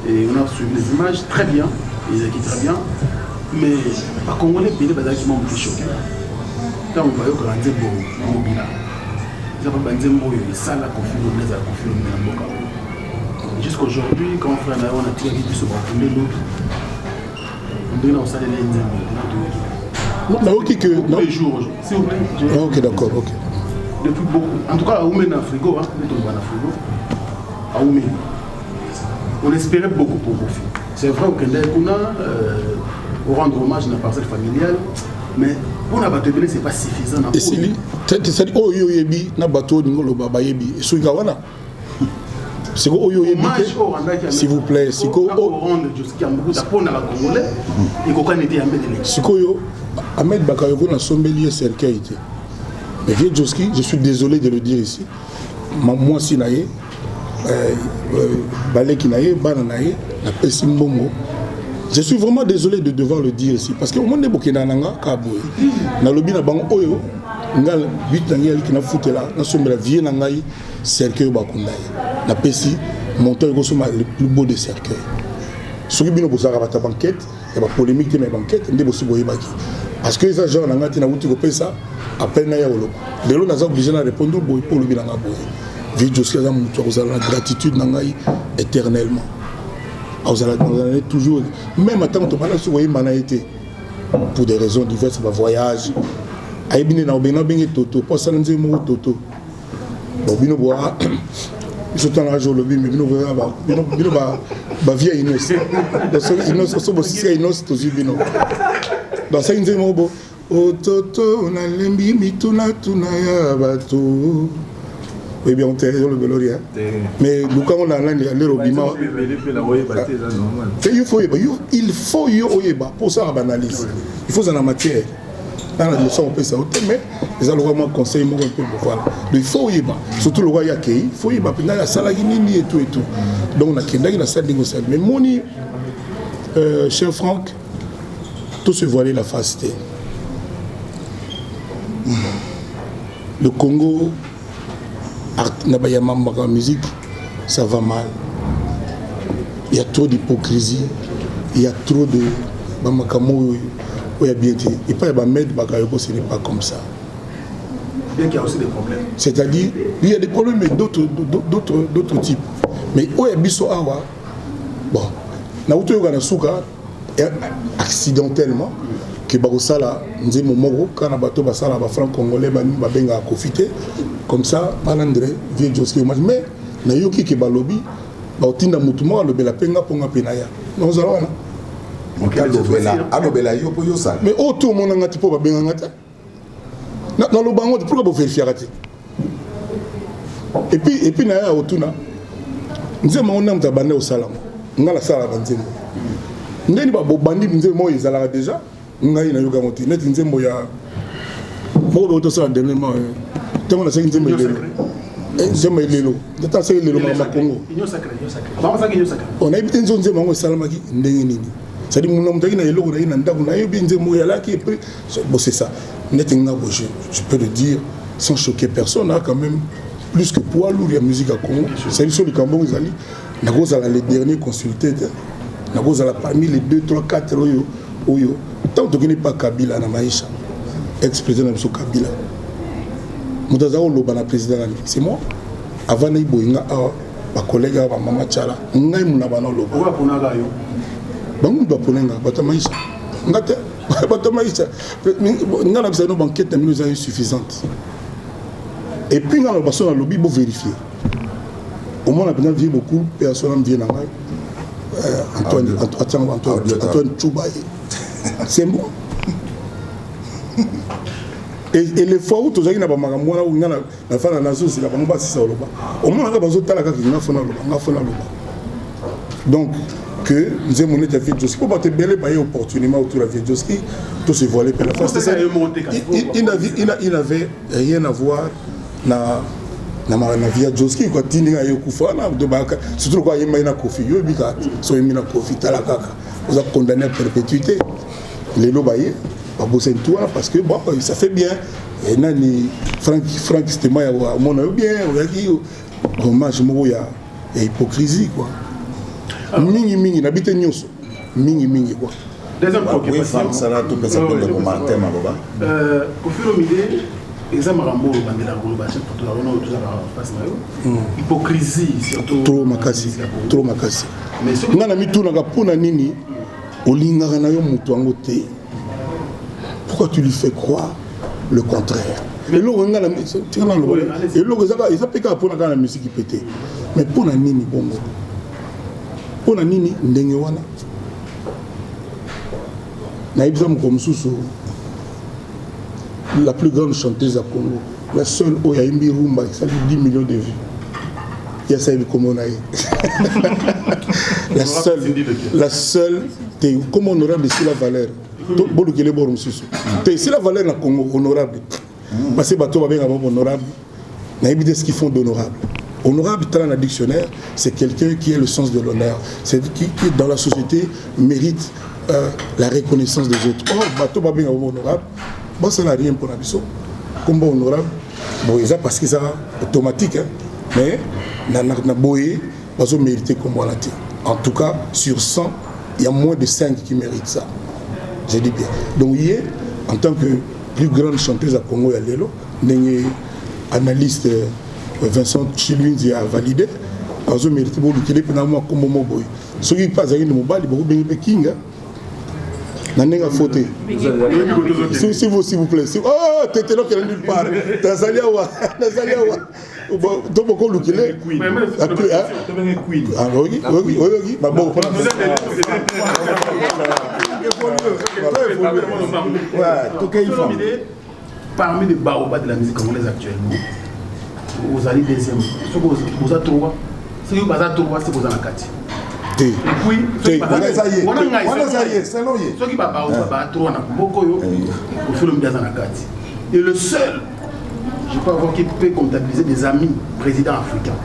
et on a suivi les images très bien, ezalaki très bien, mais bacongolais ebele bazalaki mwa moke choqué ntango bayokaka nzembo Mobila. Eza mpe banzembo oyo esala Koffi Olomide ezala Koffi Olomide na mboka oyo jusqu'aujourd'hui. Quand frère na ye wana atikaki biso, bakunde lobi ndenge na kosalela ye nzembo na toyoki. Nayoki que tous les jours, s'il vous plaît. Ok, d'accord, ok. Depuis beaucoup, en tout cas aume na frigo, nde toloba na frigo aume. On espérait beaucoup pour Kofi. C'est vrai okendaki kuna euh, rendre hommage na parcelle familiale, mais mpona bato ebele c'est pas suffisant. Na esili c'est-à-dire oyo yo oyebi na bato oyo olingi oloba bayebi esoki kaka wana siko oyo oyebi te, s'il vous plaît, siko sikoyo Ahmed Bakayoko nasombeli ye cercueil te. Mais vieux Josky, je suis désolé de le dire ici, mwasi na ye, baleki na ye, bana na ye, napesi mbongo. Je suis vraiment désolé de devoir le dire ici parce que omoni nde bokendaka na nga kaka boye. Nalobi na bango oyo nga but na ngai aliki nafutela, nasombela vieux na ngai cercueil oyo bakunda ye. Napesi montant ekosomba le plus beau de cercueil. Soki bino bozalaka bato ya bankete ya bapolémique te, mais bankete nde bosi boyebaki parce que eza genre na ngai te. Nauti kopesa appel na ya koloba lelo, naza obligé na répondre boye mpo olobi na nga boye. Vieux Josky aza moto akozala na gratitude na ngai éternellement, akozala na toujours, même ntango tobanda soki koyemba na ye te pour des raisons diverses, bavoyage, ayebi nde na obenga obenge toto mpo asala nzembo moko toto. Bon, bino boa biso ntango age olobi, mais bino bino bavie ya Innoss, donc soki Innoss so bosisi ya Innoss, tozwi bino. Donc asali nzembo moko bo ototo nalembi mitunatuna ya bato, oyebi yango te, olobela oria, mais lukango na nani lero obima te. Il faut oyeba, il faut yo oyeba mpo osalaka baanalyse, il faut ozala na matière nana leçon opesa yo te, mais eza lokola mwa conseil moko mpe. Voilà, donc il faut oyeba, surtout lokola ye akei, il faut oyeba mpenza asalaki nini et tout et tout. Donc nakendaki, nasali ndenge osali, mais moni cher Franck, tout se voiler la face te. Le Congo na bayamambaka musique, ça va mal. Il y a trop d'hypocrisie, il y a trop de bamakambo oyo oyo ya bien te. Epai ya bamed Bakayoko, ce n'est pas comme ça. Bien qu'il y a aussi des problèmes. C'est-à-dire, il y a des problèmes, mais d'autres types. Mais oyo ya biso awa, bon, nauti oyoka na suka accidentellement ke bakosala nzembo moko kaka na bato basala bafranc congolais banini babengaka Kofi te, comme ça balandre vieux Josky hommage. Mais nayoki ke balobi bakotinda motu moko alobela mpe nga mpo nga mpe naya nakozala wana. Alobela yo mpo yosala. Mais oyo to omonanga te mpo babenganga te, naloba yango te. Pourquoi bovérifiaka te? Et puis na ya otuna nzembo yango nde moto abanda kosala yango. Nga nasalaka banzembo ndeni bobandi nzembo moko ezalaka déjà, ngai nayoka yango te. Neti nzembo ya moko boyo tosala dernièrement, ntango nasalaki nzembo elelo, nzembo elelo, ntango nasalaki elelo makambo Kongo, nayebi te nzo nzembo yango esalamaki ndenge nini. C'est-à-dire mona moto aki na eloko na ye na ndako, nayebi nzembo oyo alaki. Et puis bon, c'est ça. Neti nga bo je peux le dire sans choquer personne, hein, quand même plus que poids lourd ya musique ya Congo. C'est-à-dire so likambo oyo ezali, nakozala les derniers consultés te, nakozala parmi les 2 3 4 oyo oyo ntango tokende pa Kabila na Maisha, ex président na biso Kabila, moto aza koloba na président nani, c'est moi. Avant nayi boye, nga awa bacollègue awa, bamama tiala ngai muna bana oloba, bango moto bapona nga, bato ya Maisha, nga te, bato ya Maisha. Nga na bisa no bankete na bino eza insuffisante. Et puis nga na baso nalobi bovérifie, omona mpenza vieux beaucoup mpe asona vieux na ngai Antoine, Antoine, Antoine Tchoubaye, c'est bon. Et les fois où tozalaki na bamakambo wana, nga nafanda nazozela bango basisa koloba, omonaka bazotala kaka nga fo naloba, nga fo naloba. Donc que nzembo neti ya vieux Josky, mpo bato ebele baye opportunément autour ya vieux Josky, to se voiler mpe la face, il n'avait rien à voir na vie ya Josky quoi. Tindi nga ye kufa wana, surtout lokola ayembaki na Kofi. Yo oyebi kaka so oyembi na Kofi, tala kaka oza condamné à perpétuité. Lelo baye babosani tout wana parce que bon, ça fait bien. Et nani, Frank Stema ya omona yo bien, oyaki hommage moko ya hypocrisie quoi, mingi mingi nabi te, nyonso mingi mingi quoi. Deuxième préoccupation. Sala topesa mpe ndeko Martin maloba. Kofi Olomide, eza makambo oyo bandelaka koloba chaque fois tozalaka wana, tozalaka face na yo, hypocrisie surtout. Trop makasi, trop makasi. Nga na mitunaka mpona nini olingaka na yo moto yango te, pourquoi tu lui fais croire le contraire? Eloko nga tika naloba, eloko eza mpe kaka mpona kaka na musique mpe te, mais mpona nini bongo? Mpo na nini ndenge wana? Nayebisa mokolo mosusu, la plus grande chanteuse ya Congo, la seule oyo ayembi rumba esali 10 millions de vues, ye asaleli kombo na ye. La seule, la seule te. Kombo honorable esila valeur, bolukele boro mosusu te. Esila valeur na Congo, honorable, parce que bato babengaka bango honorable, nayebi te ce qu'ils font d'honorable. Honorable, tala na dictionnaire, c'est quelqu'un qui a le sens de l'honneur, c'est qui dans la société mérite la reconnaissance des autres. Or bato babengaka bango honorable basala rien mpona biso. Kombo honorable, bon, eza parce que eza automatique, hein, mais na boye bazo mériter kombo wana te. En tout cas, sur 100, il y a moins de 5 qui méritent ça, je dis bien. Donc ye, en tant que plus grande chanteuse à Congo ya lelo, ndenge analyste Vincent Chilwinzi a validé, azo mérite bolukele mpe na mwa kombo mo boye. Soki mpe azalaki na mobali, bokobengi mpe Kinga na ndenge afo te. S'il vous plaît, oh, tete nokende nulle part. Nazali awa, nazali awa. To bokolukile oyoki maboko mpona. Parmi les baobabs de la musique congolaise actuellement, ozali deuxième. Soki oza trois, soki baza trois, soki oza na kati. Te. Et puis Te. Wana eza ye. Wana eza ye, selon ye. Soki babaobab ba trois na mboka oyo, Koffi Olomide aza na kati. Et le seul, je peux avoir, qui peut comptabiliser des amis présidents africains,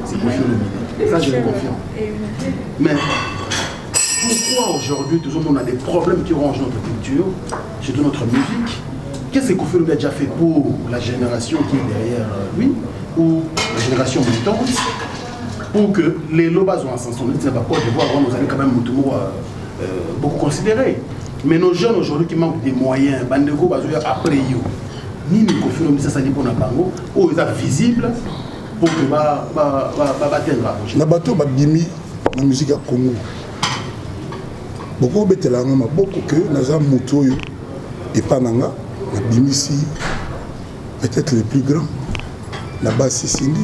c'est Koffi Olomide. Ça, je le confirme. Mais pourquoi aujourd'hui toujours on a des problèmes qui rongent notre culture, surtout notre musique? Qu'est-ce que Koffi Olomide a déjà fait pour la génération qui est derrière lui ou la génération montante pour que les lobas ont ascension? On dit, Côte d'Ivoire, nous allons quand même beaucoup considérer. Mais nos jeunes aujourd'hui qui manquent des moyens, bandeko bazoya après yo. Nini Koffi Olomide ça pour na bango, oyo eza visible pour que ba ba ba ba batteindre la prochaine. Na bato babimi na musique ya Congo, bokobetela yango maboko ke naza motu oyo epa na nga nabimisi peut-être le plus grand na basi Cindy,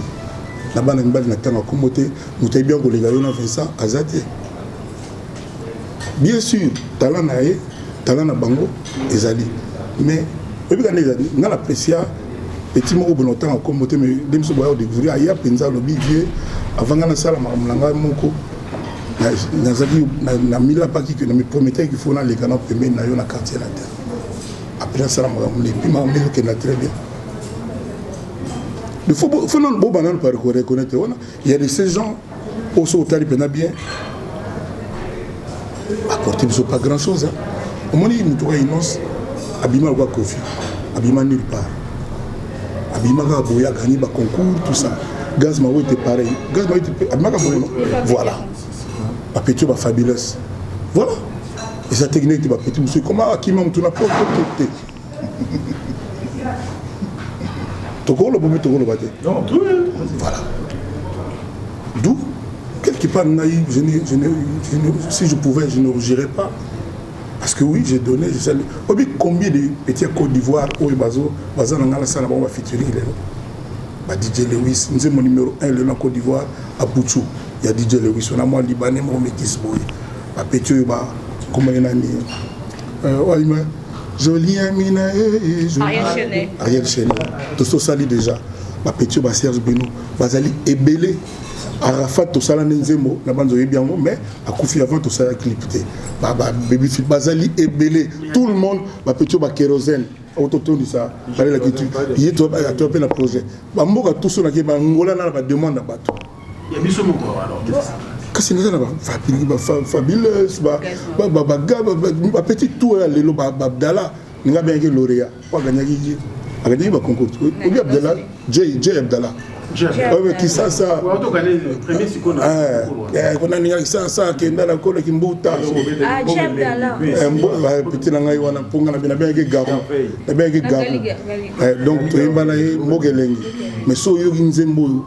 na bana mibali na ntango akombo te. Moto ayebi yango koleka yo na Vincent aza te. Bien sûr, talent na ye, talent na bango ezali, mais oyebika nde ezali nga na apprécia petit moko boye na otanga kombo te, mais nde biso boya kodécouvrir aya mpenza. Alobi: "Vieux, avant nga nasala makambo na ngai moko, nazalaki na milapaki ke na miprometaki qu'il faut naleka na pembeni na yo na Quartier Latin, après nasala makambo." Et puis makambo ezokenda très bien. Il faut nano bobanda nano par reconnaître wana. Il y a de ces gens oyo soki otali mpenza bien, apporte biso pas grand chose, hein. Omoni moto oyo Innoss abima lokwa Koffi, abima nulle part, abima kaka boye, agagné baconcours, tout ça. Gaz Mawete pareil, Gaz Mawete abimaka boye, non? Voilà, bapeti oyo bafabulous, voilà, eza technique te. Bapeti mosusu ekoma akima motu na poto te te. Tokoloba mpe tokoloba te. Voilà, d'où quelque part ngai, je ne, si je pouvais, je ne rougirais pas, parce que oui, j'ai donné, je sais obi combien de petits ya Côte d'Ivoire oyo bazo baza na ngai, nasala bango bafeaturing lelo. Ba DJ Lewis, nzembo numéro 1 lelo na Côte d'Ivoire, Abuchu ya DJ Lewis, ona mwa libanais moko métis boye. Bapeti oyo bakomaki nani oyo joli amina. Ariel Chenet. Ariel Chenet, tososali déjà. Bapeti oyo baserge Bino bazali ebele. Arafat, tosala nde nzembo na banzo, oyebi yango, mais akufi avant tosala clip te. Baby Phil bazali ebele, tout le monde. Bapeti oyo bakérosène oyo totondisa balelaki ye to mpe na projet bamboka tosonaki bangola na bademande na bato. Ya biso moko alors, qu'est-ce que ça? Kasi naza na bafabuleuse, baga, bapeti tout oyo ya lelo. Baabdala ninga abengaki lauréat po aganyaki baconcours. Obi Abdala, J J Abdala oyo Kisasa kuna, ninga Kisasa akenda na nkolo Kimbuta, petit na ngai wana mponga na nabengaki Garo, nabengaki Garo. Donc toyemba na ye mboka elengi. Mais so oyoki nzembo oyo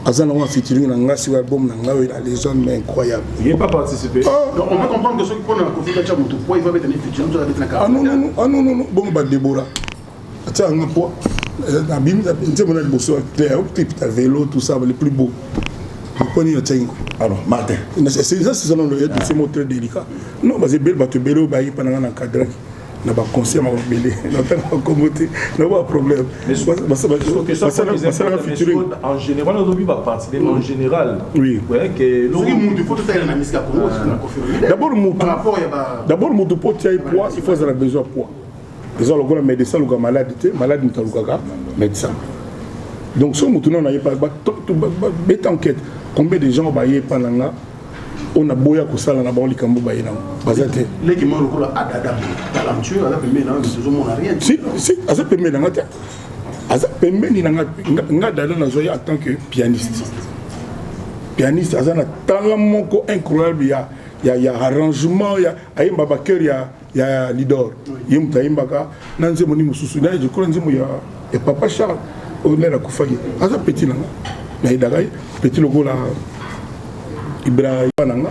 aza nango na featuring na nga sur album na ngai oyo, la légende, mais incroyable. Il pas participé. Ah. Donc on peut comprendre que soki mpona Koffi katia motu po il va betana featuring, to abetana. Ah non, non, non, ah non, non, non. Bongo badebora atia yanga po nabimi nzembo na liboso, clip ta vélo, tout ça, le plus beau. Mponi atiaki. Alors Martin, c'est ça, c'est ça, le dossier moko très délicat. Non, baza ebele, bato ebele oyo bayaki mpa na nga na encadraki na baconseil makambo ebele, na ntango bakombo te na ba problème basalaka featuring. En général, olobi baparti, mais en général. Oui. Ouais, que soki mutu, faut totalela na musique ya Congo, surtout na Koffi Olomide. D'abord mutu, par rapport ya ba d'abord mutu mpo tia ye poids, il faut azala besoin ya poids. Eza lokola médecin aluka malade te, malade moto alukaka médecin. Donc soki motu nano aye, beta enquête, combien de gens baye epa na nga oyo naboya kosala na bango likambo, baye nango baza te. Leki moko lokola Adada, talentueux, aza pembeni na yo, tozomona rien. Si, si, aza pembeni na nga te, aza pembeni na nga. Nga Dada nazwa ye en tant que pianiste. Pianiste aza na talent moko incroyable ya arrangement ya ayemba bachœur ya Lidor. Ye moto ayembaka na nzembo nini mosusu na je crois nzembo ya papa Charles oyo nde nakufaki. Aza petit na nga, nayedaka ye petit lokola Ibrahima na nga.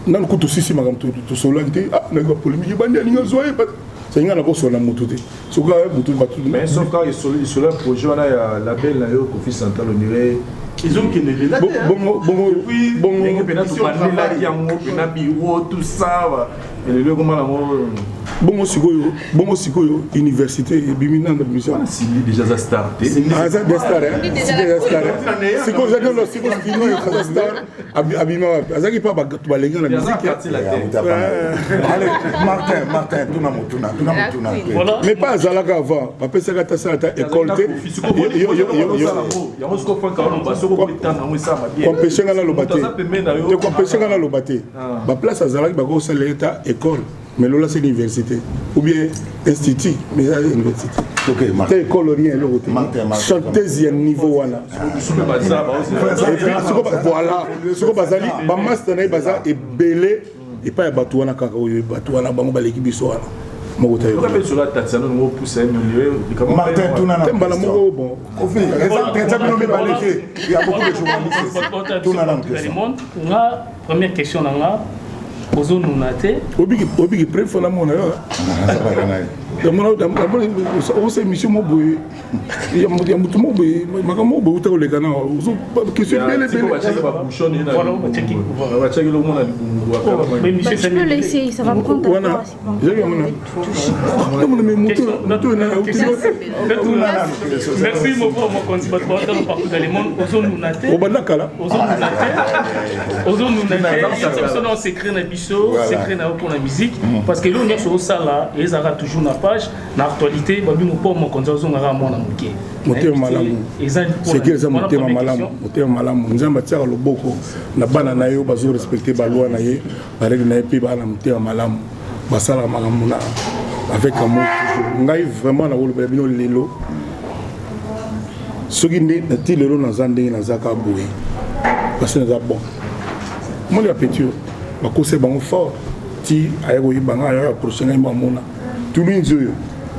Nanu kutu sisi makambo tosololaki te. Ah, nayoka polémique ebandi, alingi azwa ye. Senga na kosola motu te, soki motu bato. Mais sauf kaka lisolo ya projet wana ya label na yo Kofi Central, on dirait ezokende mpenza te. Bongo bongo bongo. Ndenge mpena tobandelaki yango mpena bureau, tout ça, elelo ekoma nango. Bongo sikoyo université ebimi nanga bimisa. Cindy déjà aza star te. Aza des star, hein. Cindy aza star, hein. Sikoyo eza nono, sikoyo Cindy oyo aza star, abima wapi? Azalaki mpa bato balenga na musique. Allez, Martin, Martin, tuna motuna, tuna motuna. Mais pas azalaka avant, bapesaka ata sala ata école te. Yango sikoyo Frank aloba, soki okotanga yango esalama bien. Kompeshe nga naloba te. Moto aza pembeni na yo. Te, kompeshe nga naloba te. Baplace azalaki, bakosala ye ta école, mais lola c'est université ou bien institut, mais eza université Ok, Martin. te, école rien, eloko te. Martin, Martin. Chanteuse ya niveau wana. Soki baza Et puis, siko voilà, siko bazali bamaster na ye, baza ebele epai ya bato wana kaka oyo bato wana bango baleki biso wana moko ta. Yoka mpe solo ya Tatiana ngo opusa ye milieu. Martin, tuna na te mbala moko bon. Kofi, eza eza bino mibale te. Il y a beaucoup de journalistes ici. Tuna na question. Monde nga, première question na nga, ozonuna te. Obiki première fois namona yo, osa émission mo boye ya motu mo boye, makambo moko boye uta koleka na question ebele ebele. Batiaki longo na libungu. Bah, tu peux laisser, ça va prendre ta wana voix. C'est pas ezalaki yango na namona me motu Merci moko mokonzi, bato baotala partout dans le monde, ozonuna te. Obanda kala. Ozonuna te, ozonuna te. Biso na secret na biso, secret na yo mpona musique, parce que eloko nyonso osala ezalaka toujours na page na actualité. Babi mopo mokonzi azongaka mwana moke. Motema malamu, seki eza motema malamu, motema malamu. Nzambe atiaka loboko na bana na ye oyo bazorespecte baloi na ye, barègle na ye, mpe baa na motema malamu, basalaka makambo na avec amour toujours. Ngai vraiment nakolobela bino lelo, soki nde nati lelo naza ndenge naza kaka boye, parce que naza bon moni bapeti oyo bakosa bango fort ti aya koyeba ngai, aya approche ngai, mbamona tulinzi oyo.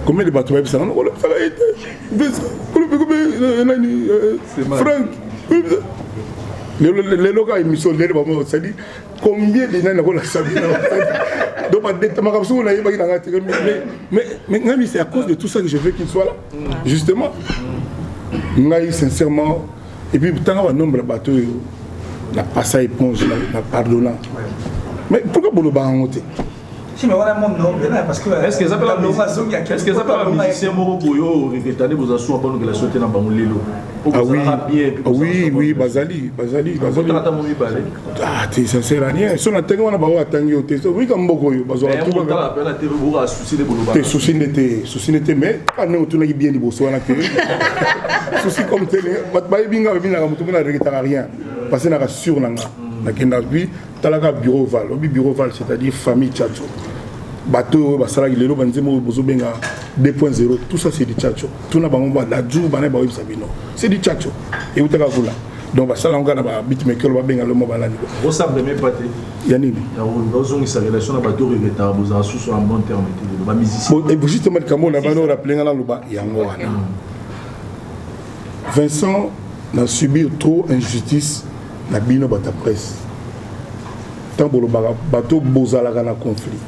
Combien de bato bayebisanga kolobisaka ye te, nani, Frank, lelo lelo kaka émission lelo bamo, c'est-à-dire combien de nani nakolakisa bino. Donc makambo soki nayebaki na ngai te, mais ngai, c'est à cause de tout ça que je veux qu'il soit là justement. Ngai sincèrement, et puis ntanga banombre ya bato oyo na passa éponge na pardonna, mais pourquoi bolobaka yango te? Si, mais wana monde no bena parce que Est-ce que eza mpe bamusicien moko boye oyo regretane bozala suwa bonne relation te na bango lelo? Ah oui, oui, oui, bazali, bazali, bazali. Ata mo mibale. Ah, te, ça sert à rien. So na ndenge wana bango atangi yo te. So wika mboko oyo bazwaka tout. Te, souci nde te, souci nde te, mais kaka ndenge otunaki bien liboso wana ke souci comme te, bato bayebi nga, bayebi naka motu mpona regretaka rien. Parce que naka sûr na nga. Nakenda puis talaka bureau Val, obi bureau Val, c'est-à-dire famille Tchatcho. Bato oyo basalaki lelo banzembo oyo bozobenga 2.0, tout ça c'est du Tchatcho. Tuna bango badaju bana bayebisa bino, c'est du Tchatcho, eutaka kuna. Donc basala yango kaka na babeatmaker, babenga lomo banani. Osambwe pas te. Ya nini? Ozongisa relation na bato regretaka bozala susu en bon terme te lelo, bamusicien. Bon, justement likambo na bano rappeler nga naloba yango wana. Vincent na subir trop injustice na bino bato ya presse. Ntango bolobaka bato bozalaka na conflit,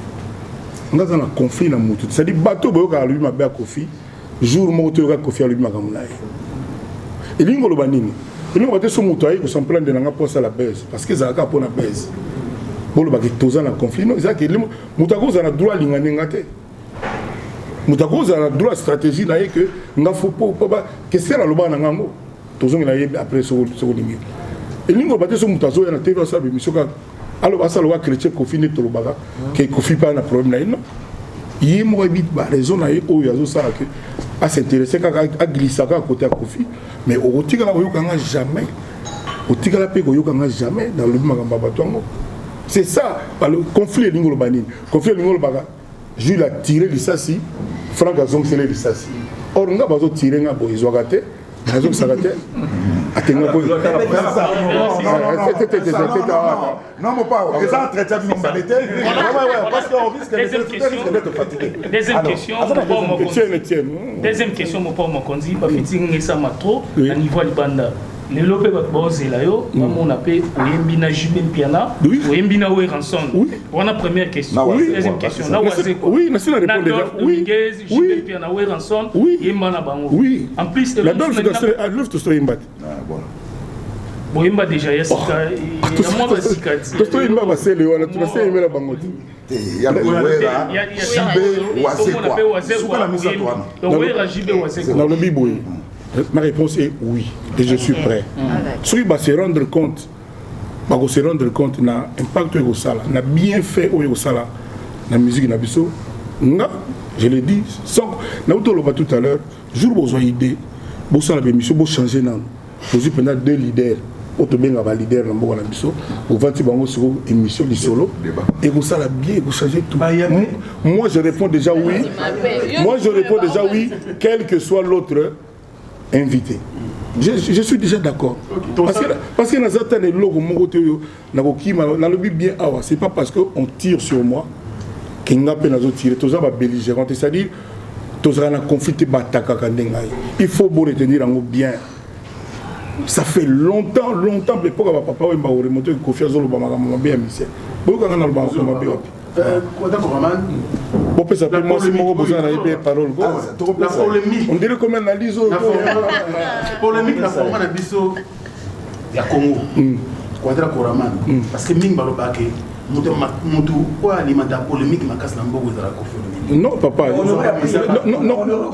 nga aza na conflit na motu, c'est-à-dire bato boyokaka alobi mabe ya Kofi, jour moko toyoka Kofi alobi makambo na ye. Elingi koloba nini? Eloko te so moto aye ko s'en plaindre na nga mpo asala buzz, parce que ezalaka mpo na buzz. Bolobaki toza na conflit, non, ezalaki moto akozala na droit alinga nde nga te. Moto akozala na droit stratégie na ye que nga fo po po ba question alobaka na nga yango. Tozongela ye après soko olingi. Elingi koloba te so moto azoya na TV asala émission kaka aloba asala lokola chrétien Koffi nde tolobaka ke Koffi mpe na problème na ye, non. Ye moko ayebi ba raison na ye oyo azosala ke as'intéresse kaka aglissa kaka côté ya Koffi, mais okotikala koyoka nga jamais, otikala mpe koyoka nga jamais nalobi makambo ya bato yango. C'est ça le conflit. Elingi oloba nini? Conflit elingi olobaka Jules a tiré lisasi, Franck azongiseli lisasi. Or nga bazotire nga boye ezwaka te, nazongisaka te, atenga boye. Non, mon père, les entretiens bino mibale te. Parce qu'on risque d'être fatigué. Deuxième question, deuxième question, mon père Mokonzi, ba featuring esama trop na niveau libanda. Lelo mpe bato baozela yo, bamona mpe oyembi na JB Mpiana, oyembi na Werrason. Wana première question. Deuxième question, na Wazekwa. Oui, nasi na répondre déjà. Oui. JB Mpiana, Werrason, yemba na bango. Oui. En plus, la Dolph Dolph toyemba te. Boyemba déjà ya sika, ya mwa basika. Toyemba basele wana, tunaseyembela bango te. Ya Wera, JB, Wazekwa, suka na misato wana. Wera, JB, Wazekwa. Nalobi boye, ma réponse est oui et je suis prêt. Soki ba se rendre compte, bako se rendre compte na impact oyo ekosala, na bienfait oyo ekosala na musique na biso. Nga je l'ai dit sans nauti oloba tout à l'heure, jour bozwa idée bosala bémission, bochanger nano, bozwi mpenza deux leaders oyo tobengaka baleader na mboka na biso, bovandi bango siko émission lisolo ekosala bien, ekochange tout. Moi je réponds déjà oui, moi je réponds déjà oui, quel que soit l'autre invité. Je suis déjà d'accord. Parce que naza ta na eloko moko te oyo nakokima. Nalobi bien awa, c'est pas parce que on tire sur moi ke nga mpe nazotire. Toza babelligérant, c'est-à-dire tozala na conflit te, batakaka nde ngai. Il faut bo retenir yango bien. Ça fait longtemps, longtemps, l'époque ya bapapa oyo bakoremonte, Koffi azoloba makambo mabe ya mise. Boyokanga naloba makambo mabe wapi? Bopesa mpe mwasi moko boza na ye mpe parole. On dirait comme analyse oyo. Polémique na format na biso ya Congo, Quadra Koraman, parce que mingi balobaka motu oyo alimata polémique makasi na mboka ezala Koffi. Non papa, non, non,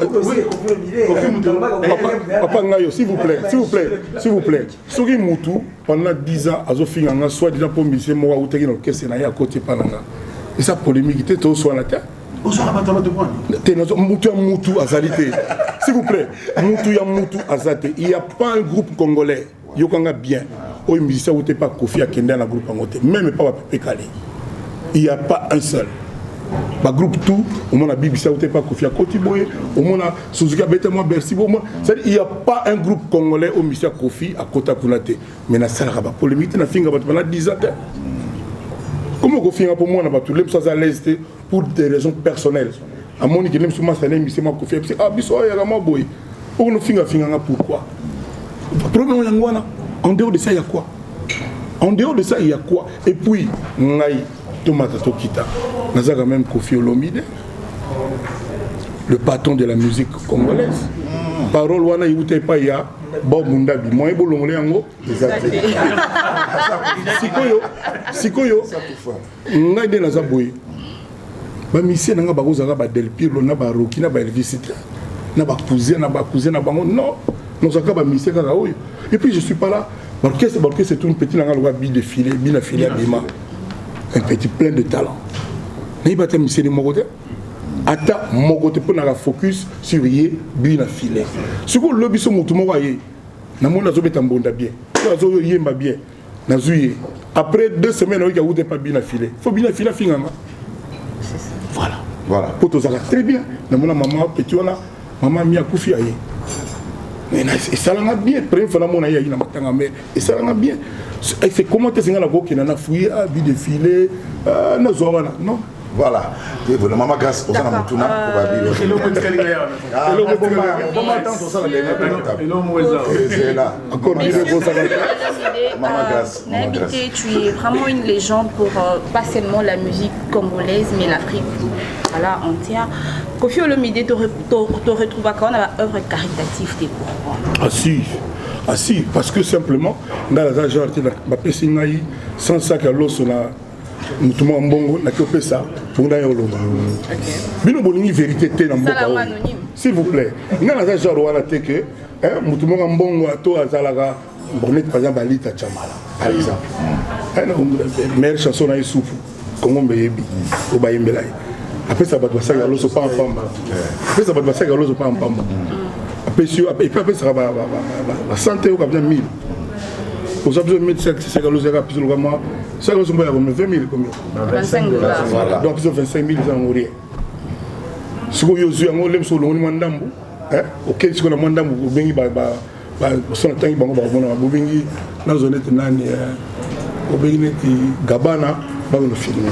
papa, papa ngai, s'il vous plaît, s'il vous plaît, s'il vous plaît. Soki mutu pendant 10 ans azofinga nga soit disant mpo musicien moko autaki na orchestre na ye akoti epa na nga, eza polémique te, toswana te. Ozwaka bato bato bwani. Te, mutu ya mutu azali te, s'il vous plaît. Mutu ya mutu aza te. Il y a pas un groupe congolais, yokanga bien, oyo musicien auti epa Koffi akende na groupe yango te, même epa bapepe Kale. Il y a pas un seul. Bagroupe tout omona bibisa auti epa Koffi akoti boye, omona Suzuki abeta mwa Bercy boye, omona, c'est-à-dire il y a pas un groupe congolais oyo musicien Koffi akota kuna te. Mais nasalaka bapolémique te, nafinga bato bana 10 ans te. Comment kofinga mpo mwana bato le mosu aza à l'aise te pour des raisons personnelles, amoni ke nde mosu masana émission mwa Koffi abisi, ah biso oyo yaka mwa boye, okono fingafinganga pourquoi? Problème yango wana. En dehors de ça, il y a quoi? En dehors de ça, il y a quoi? Et puis ngai, tomata tokita, naza quand même Koffi Olomide, le patron de la musique congolaise. Parole wana euta epai ya Bob Mundabi, moyen bolongola yango eza te. Sikoyo, sikoyo ngai nde naza boye, bamusicien na nga bakozalaka badelpirlo na baroki na baelvis te, na bacousin na bacousin na bango, non. Nozalaka bamusicien kaka oyo. Et puis je suis pas là, baorchestre, baorchestre tout petit na nga lokola bi défilé bina fili abima, un petit plein de talent. Nayebi ata musicien moko te, ata moko te, mpo naka focus sur ye bina filet. Sikoyo lobi so motu moko aye, namoni azobeta mbonda bien to azoyemba bien, nazwi ye, après 2 semaines ayoki awuta epa bina filet, faut bina filet afinganga. Voilà. Voilà. Po tozalaka très bien. Namona mama petit wana, mama mi akufi, aye, mais esalanga bien. Première fois namona ye ayi na matanga, mais esalanga bien. C'est comment te senga na kokenda na fouiller ah but de filet nazwa wana, non. Voilà. Et voilà, Maman Grâce, oza na motuna po babi. Encore Maman Grâce. Nayebi te, tu es vraiment une légende pour pas seulement la musique congolaise, mais l'Afrique, voilà, entière. Koffi Olomide, te retrouvaka wana baœuvre caritative te, pourquoi? Ah si. Ah si, parce que simplement, ngai naza genre te bapesi ngai 100 sac ya loso na motu mwa mbongo naki opesa bongo naye oloba. Bino bolingi vérité te na mboka oyo. S'il vous plaît, ngai naza genre wana te que motu moko mbongo ato azalaka bon neti par exemple Alita Chamala par exemple. Meilleure chanson na ye supu Congo mbeyebi oyo bayembela ye. Apesa bato basaki ya loso pa pamba. Apesa bato basaki ya loso pa pamba. Apesi yo et puis apesaka ba ba ba santé oyo kabina 1000. Oza biso 1000 sac sac ya loso ya biso loka mwa sac loso mboya combien 20 000 combien 25 dollars. Voilà. Donc biso 25 000 eza yango rien. Sikoyo ozwi yango lemso olongoli mwa ndambu, okei sikoyo na mwa ndambu obengi ba ba so natangi bango bakomona bobengi nazwa neti nani obengi neti gabana bakona filme.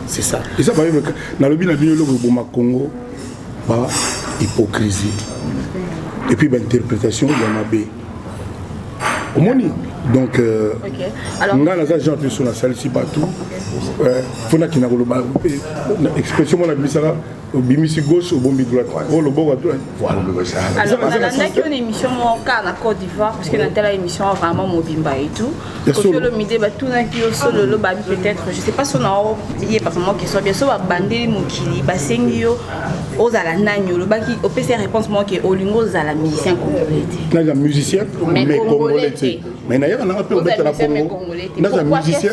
C'est ça, eza baye nalobi na bino eloko eboma Congo, ba hypocrisie et puis ba interprétation ya mabe omoni. Donc ngai naza genre te so nasalisi bato mpo nakenda koloba expression mona bimisaka obimisi gauche obombi droite oyo loboko droite. Voilà. Alors nalandaki yo na émission moko kaka na Côte d'Ivoire, parce que natala émission vraiment mobimba et tout. Kofi Olomide batunaki yo solo lobabi peut-être, je sais pas so na oyeba vraiment question bien so babandeli mokili basengi yo ozala nani, olobaki opesi réponse moko ke olingi ozala musicien congolais te. Naza musicien mais congolais te, mais nayaka nanga mpe obeta na Congo, naza musicien.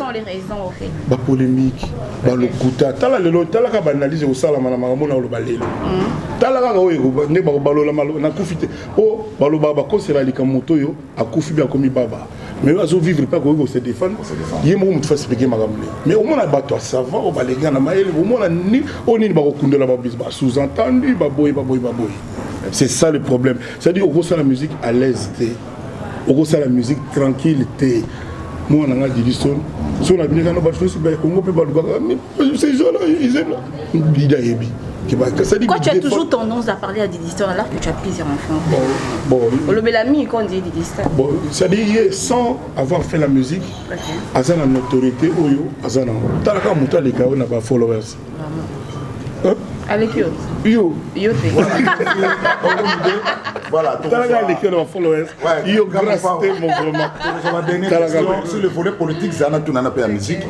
Bapolémique, balokuta, tala lelo, talaka baanalyse ekosalama na makambo na oloba lelo, tala kaka oyo nde bakobalola nakufi te po balobaka bakosela likambo moto oyo akufi mpe akomi baba, mais oyo azovivre mpe akoki kose défendre ye moko, moto faexplike makambo ne. Mais omona bato ya savant oyo balenga na mayele, omona ni oyo nini bakokundela babisi ba sous-entendu baboye baboye baboye. C'est ça le problème, c'est-à-dire okosala musique à l'aise te, okosala musique tranquille te. Mwana nga Didison so na bino kana bato nyonso ya Congo mpe balukaka ces gens-là, ils aiment Dida yebi. Pourquoi tu as toujours tendance à parler à Didi Stone alors que tu as plusieurs enfants? Bon, Olobelami, quand on dit Didi Stone. Bon, c'est-à-dire sans avoir fait la musique, aza na notoriété oyo aza na talaka moto aleka oyo na ba followers. Avec yo. Yo. Yo te. Voilà. Talaka aleki na ba followers. Yo grâce te mon vraiment. Sur le volet politique, zana tuna na pe ya musique.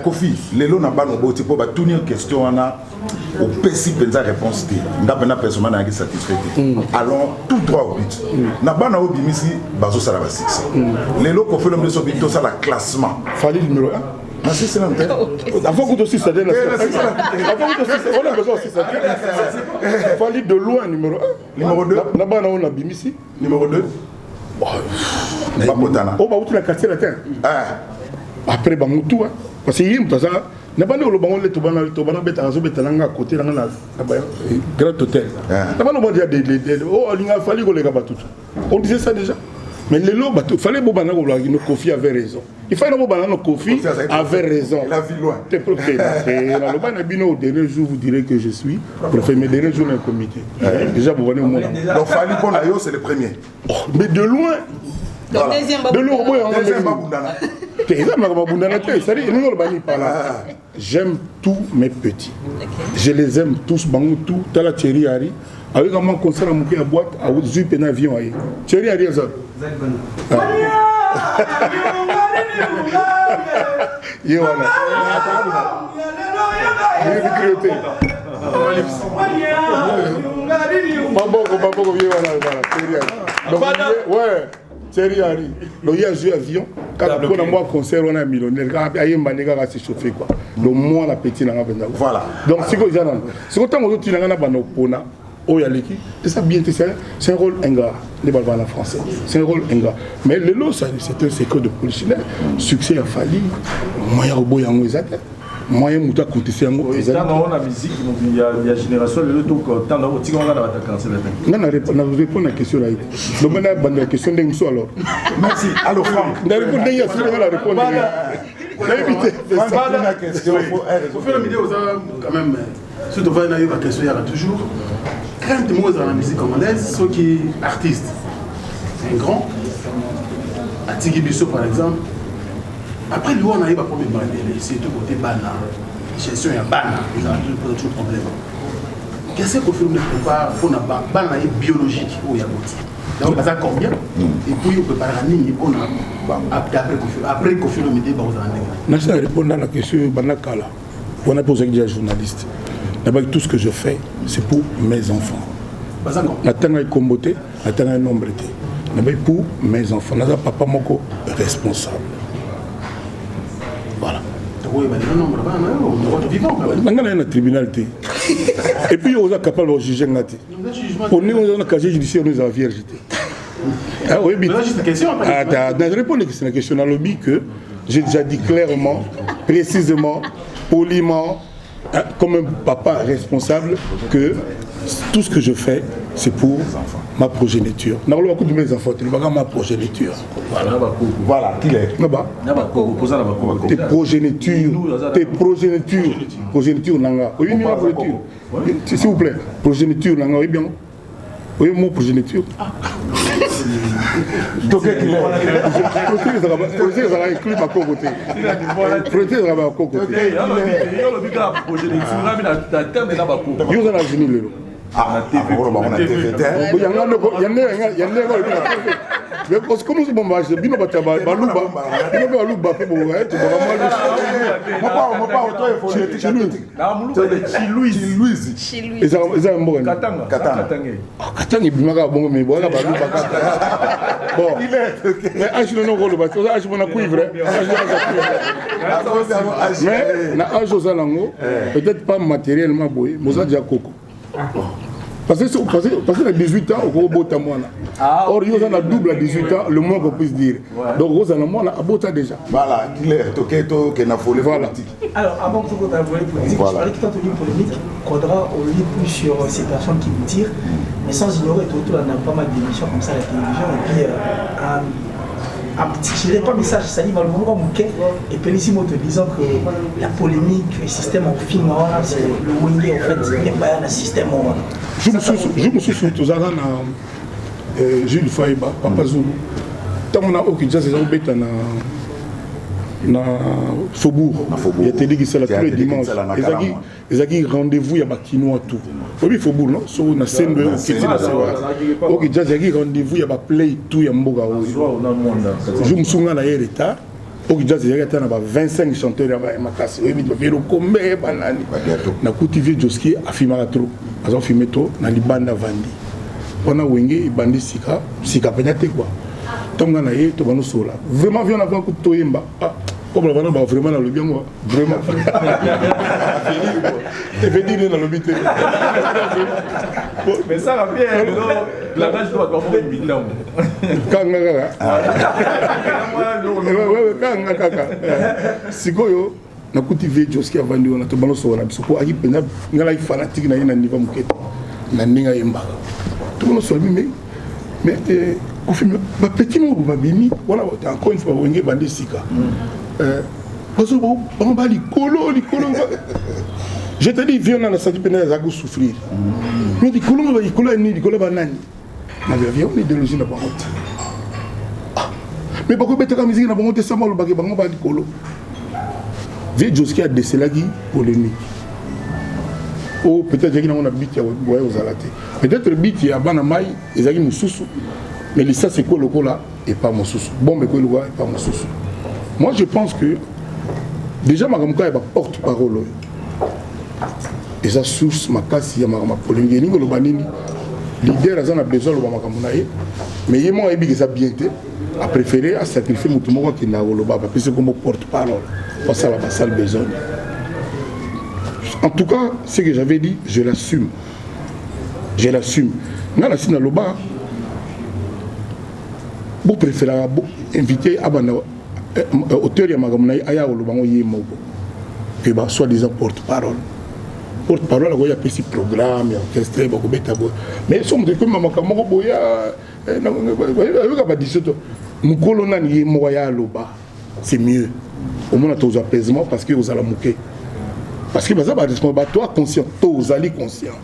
Kofi, lelo na bano boti po ba tuni question wana opesi mpenza réponse te, nga mpena personnellement nayaki satisfait te. Allons tout droit au but. Na bana oyo bimisi bazosala basuccès lelo, Kofi Olomide, soki tosala classement. Fally numéro 1. Nasisi nanu te. Avant que tu Avant que tu on a besoin aussi ça. Fally de loin numéro 1. Numéro 2. Na bana on a bimisi. Numéro 2. Bakotana. Oh ba uti na quartier latin. Après ba mutu hein. Parce que yim taza na bana oloba ngo le tobana tobana beta azo beta nanga côté nanga na Grand Hôtel. Na bana bon dia de de oh alinga Fally koleka batutu. On disait ça déjà. Mais lelo bato fallait bobana ko no Kofi avait raison. Il fallait bobana no Kofi avait raison. Il a vu loin. Te prophète. Naloba na bino au dernier jour vous direz que je suis prophète, mais dernier jour na comité. Déjà bobana au monde. Donc Fally pour yo c'est le premier. Oh, mais de loin. Donc deuxième De loin boy deuxième babundana. Te eza makambo babundana te, c'est-à-dire elingi oloba nini par là? J'aime tous mes petits. Je les aime tous, bango tout. Tala Thierry Harry. Avec un concert à moke ya boîte, azwi mpe na avion aye. Thierry Harry aza. Ye wana. Yebi te. Maboko, maboko, ye wana, voilà, Thierry Harry. Donc, ouais. Thierry Henry, donc ye azwi avion kaka mpona mwa concert wana ya millionnaire, kaka ayemba nde kaka s'échauffer quoi. Donc mwana petit nanga mpenza. Voilà. Donc sikoyo eza nano sikoyo ntango ozotina nga na banda kopona oyo aleki, eza bien te, c'est un rôle ingrat nde balobaka na français, c'est un rôle ingrat. Mais lelo c'est un secret de polichinelle, succès ya Fally, moyen ya koboya yango eza te, moyen moto akonteste yango eza. Ntango yango na musique ya génération lelo to ntango otika ngo na bato ya quartier latin. Nga na répondre na question na ye te, donc na banda ya question ndenge mosusu alors. Merci. Alors Franck. Na répondre ndenge ya solo, nga na répondre nayebi te. Franck, question. Kofi Olomide oza quand même surtout ovandi na yo baquestion yaka toujours crainte moko ezala na musique congolaise, soki artiste un grand atiki biso par exemple, après liwa na ye baproblème ebele, surtout côté bana, gestion ya bana ezala toujours problème. Qu'est-ce que Koffi Olomide prépare mpona bana na ye biologique oyo ya boti? Donc baza combien? Et puis opreparaka nini mpona après Koffi, après Koffi Olomide bakozala ndenge? Nasi na répondre na question oyo banda kala. Wana mpe ozalaki déjà journaliste. Nabaki, tout ce que je fais, c'est pour mes enfants. Natangaki kombo te, natangaki nombre te. Nabaki pour mes enfants. Naza papa moko responsable. Voilà. Nanga naye na tribunal te. Et puis oza capable ya juge nga te. Po ndenge oza na casier judiciaire, ezala vierge te. Oyebi, na répondre na question, nalobi que j'ai déjà dit clairement, précisément, poliment, comme un papa responsable, que tout ce que je fais, c'est pour ma progéniture. Nakoloba kutu mes enfants te, lobaka ma progéniture. Voilà, voilà, qu'il est. Naba te progéniture, te progéniture, progéniture nanga. Oyebi ma progéniture? S'il vous plaît, progéniture nanga, oyebi yango? Oyebi mo progéniture? Progéniture ezalaka inclus bakoko te. Progéniture ezalaka bakoko te. Yo oza na avenir lelo. Yango olobi na TV, mais parce que comme bon, bino bato ya baluba, bino mpe baluba mpe bobaka. Eza ya mboka Katanga, ebimaka bongo, mais boyaka baluba kaka. Bon, mais âge nono koloba oza âge mona cuivre, mais na âge oza nango, peut-être pas matériellement boye, mais oza déjà koko, parce que na 18 ans okobota mwana. Or yo oza na double à 18 ans, le moins qu'on puisse dire. Donc oza na mwana abota déjà. Voilà, clair. Toke toke na volet politique. Alors, avant que tu volet politique, je parlais que tantôt une polémique, Quadra au lit plus sur ces personnes qui vous tirent, mais sans ignorer tout, on a pas mal d'émissions comme ça à la télévision, et puis un petit, je dirais pas message, ça dit, malheureusement, et Pélissimo te disant que la polémique, le système en film, voilà, c'est le Wenge, en fait, il n'est pas un système. Voilà. Jour mosusu tozalaka na Jules Faiba, Papa Zulu. Ntango na OK Jazz eza kobeta na faubourg ya Tedi Kisala tous les dimanches, ezalaki rendez-vous ya Bakinois tout. Oyebi faubourg, non? So na Sendwe, oketi na sewa OK Jazz, ezalaki rendez-vous ya baplay tout ya mboka oyo. Jour mosusu nga na ye retard. OK Jazz ezalaki ata na ba 25 chanteurs ya makasi, oyebi, bavero kombe, banani. Nakuti vieux Joski afimaka trop, aza filme trop na libanda, vandi wana. Wenge ebandi sika sika mpenza te quoi. Ntango nga na ye tobanda osola vraiment, vieux na kutu toyemba comme bana ba vraiment, nalobi yango vraiment, evedir nde nalobi te. Mais ça bien langage to bato bako mitambo. Kanga kaka, kanga kaka. Sikoyo nakuti vieux Joski avandi wana, tobanda osola na biso, po aki mpenza ngai naki fanatique na ye na niveau moke te na ndenge ayembaka. Tobanda osola mi, mais Kofi, bapeti moko babimi wana, encore une fois Wenge ebandi sika, bazo bango ba likolo likolo. Je te dis, vieux na nasaki mpenza azalaki kosouffrir, mais likolo, likolo ya nini? Likolo banani? Na vieux wana idéologie na bango te, mais bakobetaka musique na bango te. Sama olobaki bango ba likolo. Vieux Joski adeselaki polémique oyo peut-être ezalaki nango na but ya boye kozala te. Peut-être but ya bana mai ezalaki mosusu, mais lisasi ekwe lokola epa mosusu, bombe ekwe lokola epa mosusu. Moi, je pense que déjà makambo kaka ya baporte parole oyo eza source makasi ya makambo ya polémique. Elingi oloba nini? Leader aza na besoin aloba makambo na ye, mais ye moko ayebi eza bien te, apréféré asacrifie motu moko akendaka koloba, bapesi kombo porte parole, basala basale besoin. En tout cas, ce que j'avais dit, je l'assume, je l'assume. Nga nasi naloba, bopréféraka invité abanda auteur ya makambo na ye, aya koloba ngo ye moko, ke ba soi disant porte parole. Porte parole akoki apesi programme ya orchestre, bakobeta boye, mais so moto ekomi makambo moko boye, ayoka badisio to mokolo nani, ye moko aya aloba, c'est mieux. Omona tozwa apaisement, parce que ozala moke, parce que baza baresponsable, bato a conscient to ozali conscient,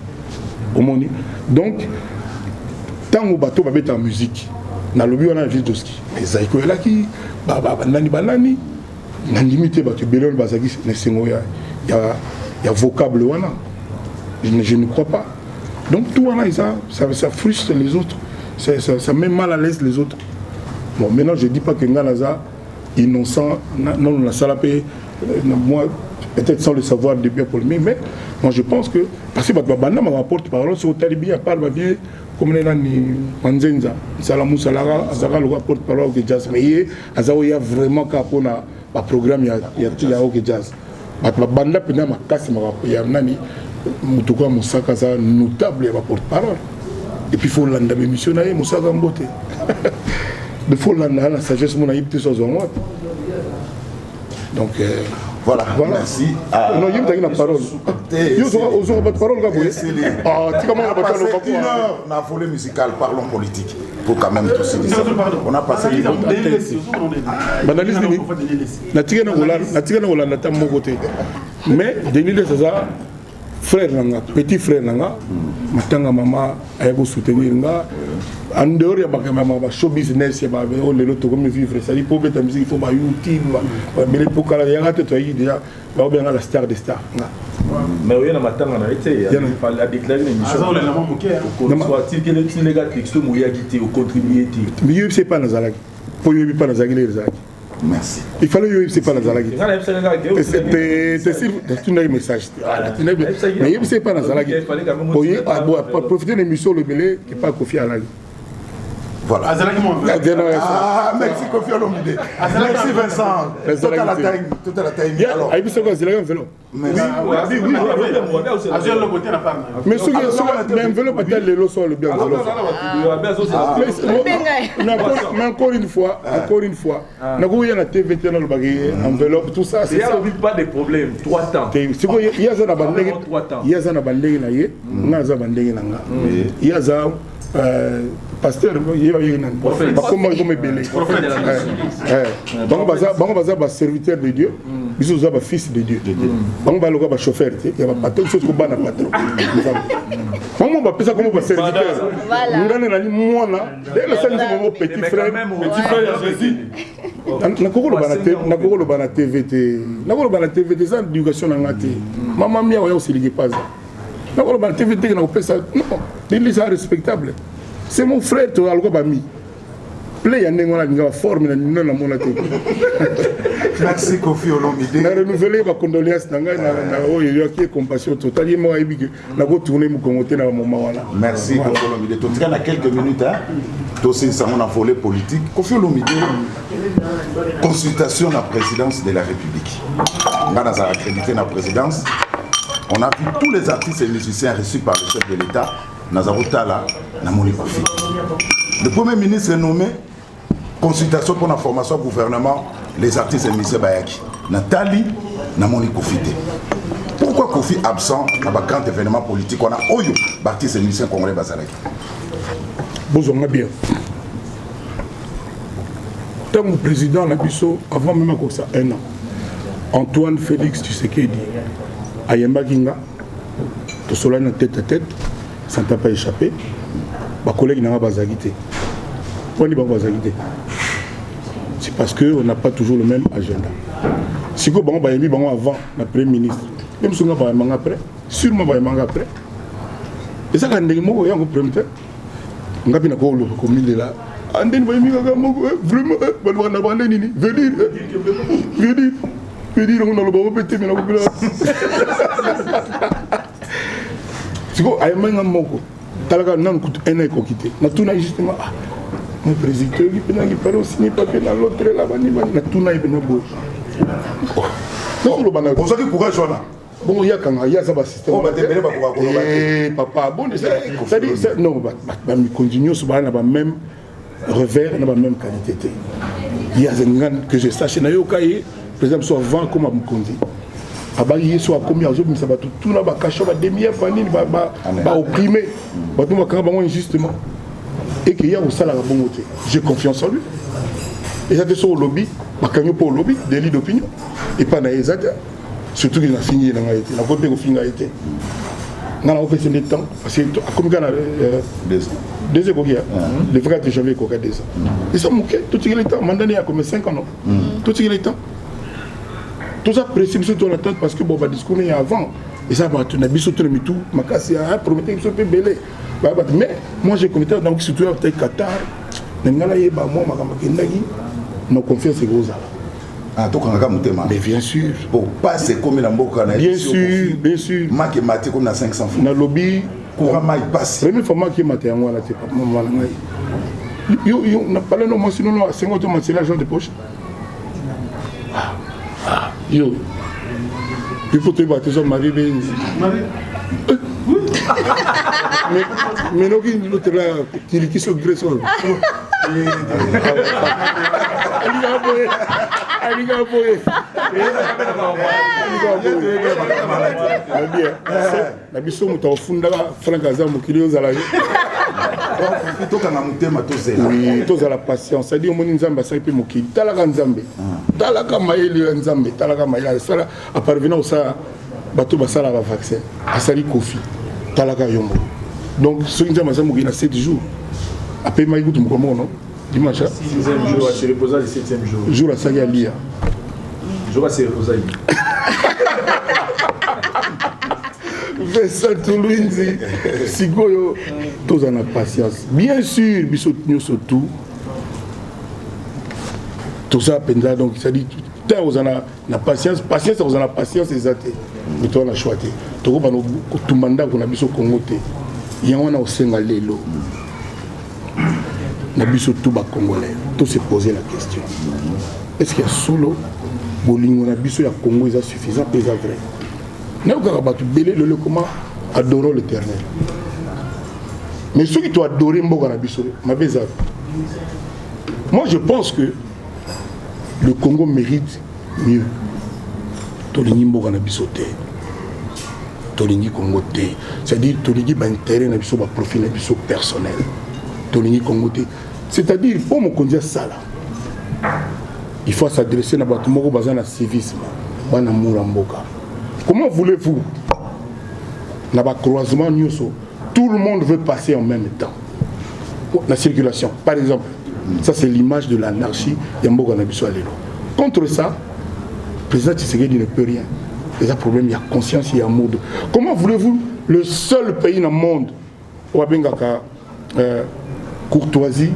omoni. Donc ntango bato babetaka musique, nalobi wana na vieux Joski, ezali koyelaki banani banani, nandimi te bato ebele wana bazalaki na esengo ya vocable wana, je ne crois pas. Donc tout wana eza ça, ça frustre les autres, ça, ça, ça met mal à l'aise les autres. Bon, maintenant je dis pas que nga naza innocent, non nasala pe moi peut-être sans le savoir de bien polémique, mais moi je pense que parce que bato babanda ma porte parole soki otali bien part bavie comme nani Manzenza Nsala Musalaka azalaka lokola porte parole ok jazz, mais ye aza oya vraiment kaka mpona baprogramme ya, ya, ya ok jazz. Bato babanda mpenza makasi ya nani moto kwa Mosaka aza notable ya baporte parole et puis faut olanda bémission na ye Mosaka mbote de faut olanda na sagesse mona yebi te so azwa yango wapi. Donc voilà, voilà, merci. Ah, non, yebi taki na parole. Yo ozwaka bato parole kaka boye. Ah, tika mwana bato aloba. Une heure na volet musical, parlons politique. Pour quand même tous dire ça. On a passé une Banalise nini? Natika na kolanda, natika na kolanda ata moko te. Mais Denis Lessie aza frère na nga, petit frère na nga. Matanga mama aya ko soutenir nga. En dehors ya makambo ya ba show business ya ba oyo lelo tokomi vivre, c'est-à-dire po beta musique il faut ba YouTube, ba bele po kala yanga te toyaki déjà ba obenga la star des stars nga. Mais oye na matanga na ye te, a déclaré na émission. Atikele texto moyaki te, ocontribue te. Mais yoyebi se epai nazalaki, mpo yoyebi epai nazalaki ndenge ezalaki. Merci. Il fallait yoyebi se epai nazalaki te, message te, mais yebi se epai nazalaki oye profite na émission olobele epai Kofi alaki. Voilà. Ah, merci Kofi Olomide. Merci Vincent. Tout à la time, tout à la time. Alors, ayebi soki azelaki enveloppe. Mais soki mais enveloppe ata lelo so alobi enveloppe. Mais encore une fois, encore une fois, nakoya na TV te nalobaki enveloppe tout ça. C'est ça. Pas de problème, 3 temps. Sikoyo ye aza na bandenge, ye aza na bandenge na ye, nga aza bandenge na nga. Ye aza pasteur, ye bayebi nani bakoma ekoma ebele. Bango baza baserviteur de Dieu, biso toza bafils de Dieu. Bango baloka bachauffeur te ya bapatron, biso tokobana patron. Bango bapesa kombo baserviteur, nga nde nali mwana nasali nzembo moko petit frère, petit frère ya Jésus. Nakokoloba na TV te, nakoloba na TV te, eza éducation na nga te. Mama mia oya kosiliki paza nakoloba na TV te, nakopesa non. L'église est respectable, c'est mon frère, to aluka bami play ya ndenge wana alinga baforme na nino namona te. Merci Kofi Olomide. Na renouveler bacondoléance na ngai na oyo eyaki ye compassion totale. Ye moko ayebi ke nakotourne mokongo te na bamoma wana. Merci Kofi Olomide. Totika na quelques minutes tosilisa yango na volet politique. Kofi Olomide, consultation na présidence de la République, nga nazala accrédité na présidence. On a vu tous les artistes et musiciens reçus par le chef de l'État. Naza kotala, namoni Kofi. Le premier ministre est nommé, consultation pour la formation gouvernement, les artistes et musiciens bayaki. Natali, namoni Kofi te. Pourquoi Kofi absent dans un grand événement politique? On a oyo, artistes et musiciens congolais bazalaki. Bozonga bien. Tant que président na biso, avant même akokisa un an, Antoine Félix Tshisekedi ayembaki nga, tosolani na tête à tête, ça ne t'a pas échappé. Bacollègue na nga bazalaki te. Poni bango bazalaki te, c'est parce que on n'a pas toujours le même agenda. Sikoyo bango bayembi bango avant na premier ministre, même soki nga bayembanga après, sûrement bayembanga après, ezaka ndenge moko yango problème te. Nga mpe nakoloba komilela andeni bayembi kaka moko vraiment balobaka na bande nini venir venir venir yango naloba ngo mpe te me nakopela. Sikoyo ayembaki nga moko, talaka nanu kutu un an ekoki te. Natuna justement, ah mon président, toyoki mpe nangi pale osigné papier na l'autre la bani bani. Natuna ye mpena boye, nakoloba na ozwaki courage wana. Bongo yakanga ye aza basystème papa bon, c'est-à-dire non, bamikonzi nyonso baa na bameme revers na bameme qualité te. Ye aza nga que je sache, nayoka ye président biso avant akoma mokonzi, abaki ye so akomi azobimisa bato tuna bakasho bademief banini baopprime bato bakanga bango injustement et que ye akosalaka bongo te. J'ai confiance en lui. Eza te soki olobi bakangi mpo olobi, délit d'opinion epai na ye eza te. Surtout que nafingi ye na ngai te, nakoki mpe kofinga ye te. Ngai nakopesa nde temps parce que akomi kaka na 2 ans ekoki le 24 janvier ekoka 2 ans. Eza moke, totikeli temps. Mandat ne akomi 5 ans, non, totikeli temps. Toza pressé biso to en attente parce que bon badiscours ne ya avant. Eza bato na biso to na mitu makasi ya promettre biso mpe ebele bato. Mais moi j'ai comité donc surtout ya Qatar na ngai nayeba mwa makambo akendaki na confiance ekozala. Ah, tokangaka motema. Mais bien sûr. Bon, passe ekomi na mboka na Bien sûr, bien sûr. Maki emati ekomi na 500 francs. Nalobi courant mai pasi. Première fois maki emata yango wana te papa mama na ngai. Yo yo na parle no mwasi nono asengo to matela argent de poche. Ah, ah, yo. Il faut toyeba te so marie be. Marie. Mais mais noki l'autre là tiliki so graisse oyo. Alingaka boye. Alingaka boye. Alingaka boye. Na biso moto akofundaka Frank aza mokili ozala tokanga motema tozela. Oui, tozala patience. C'est-à-dire omoni Nzambe asali mpe mokili. Talaka Nzambe. Talaka mayele ya Nzambe, talaka mayele asala aparvenir kosala bato basalaka vaccin. Asali Kofi. Talaka yo moko. Donc soki Nzambe asali mokili na 7 jours, apemaki kutu mokolo moko non? Dimanche. Sixième jour, se reposa le septième jour. Jour asali alia. Jour se reposa. Vincent Tuluinzi sikoyo toza na patience bien sûr biso nyonso tout toza mpenza donc c'est-à-dire ntango oza na patience patience oza na patience eza te mais toza na choix te tokobana kotumba ndako na biso Congo te yango wana osenga lelo na biso tout ba congolais to se poser la question est-ce qu'il y a solo bolingo na biso ya Congo eza suffisant mpe eza vrai nayokaka bato bele lelo comment adorons l'éternel mais soki to adorer mboka na biso mabe eza. Moi je pense que le Congo mérite mieux. Tolingi mboka na biso te, tolingi Congo te, c'est-à-dire tolingi baintérêt na biso, baprofit na biso personnel, tolingi Congo te. C'est-à-dire mpo mokonzi asala, il faut s'adresser na bato moko baza na civisme, bana mura mboka. Comment voulez-vous na bacroisement nyonso tout le monde veut passer en même temps la circulation par exemple? Ça c'est l'image de l'anarchie ya mboka na biso ya lelo. Contre ça, président Tshisekedi ne peut rien. Eza problème ya conscience ya amour. Comment voulez-vous, le seul pays dans le monde oyo abengaka courtoisie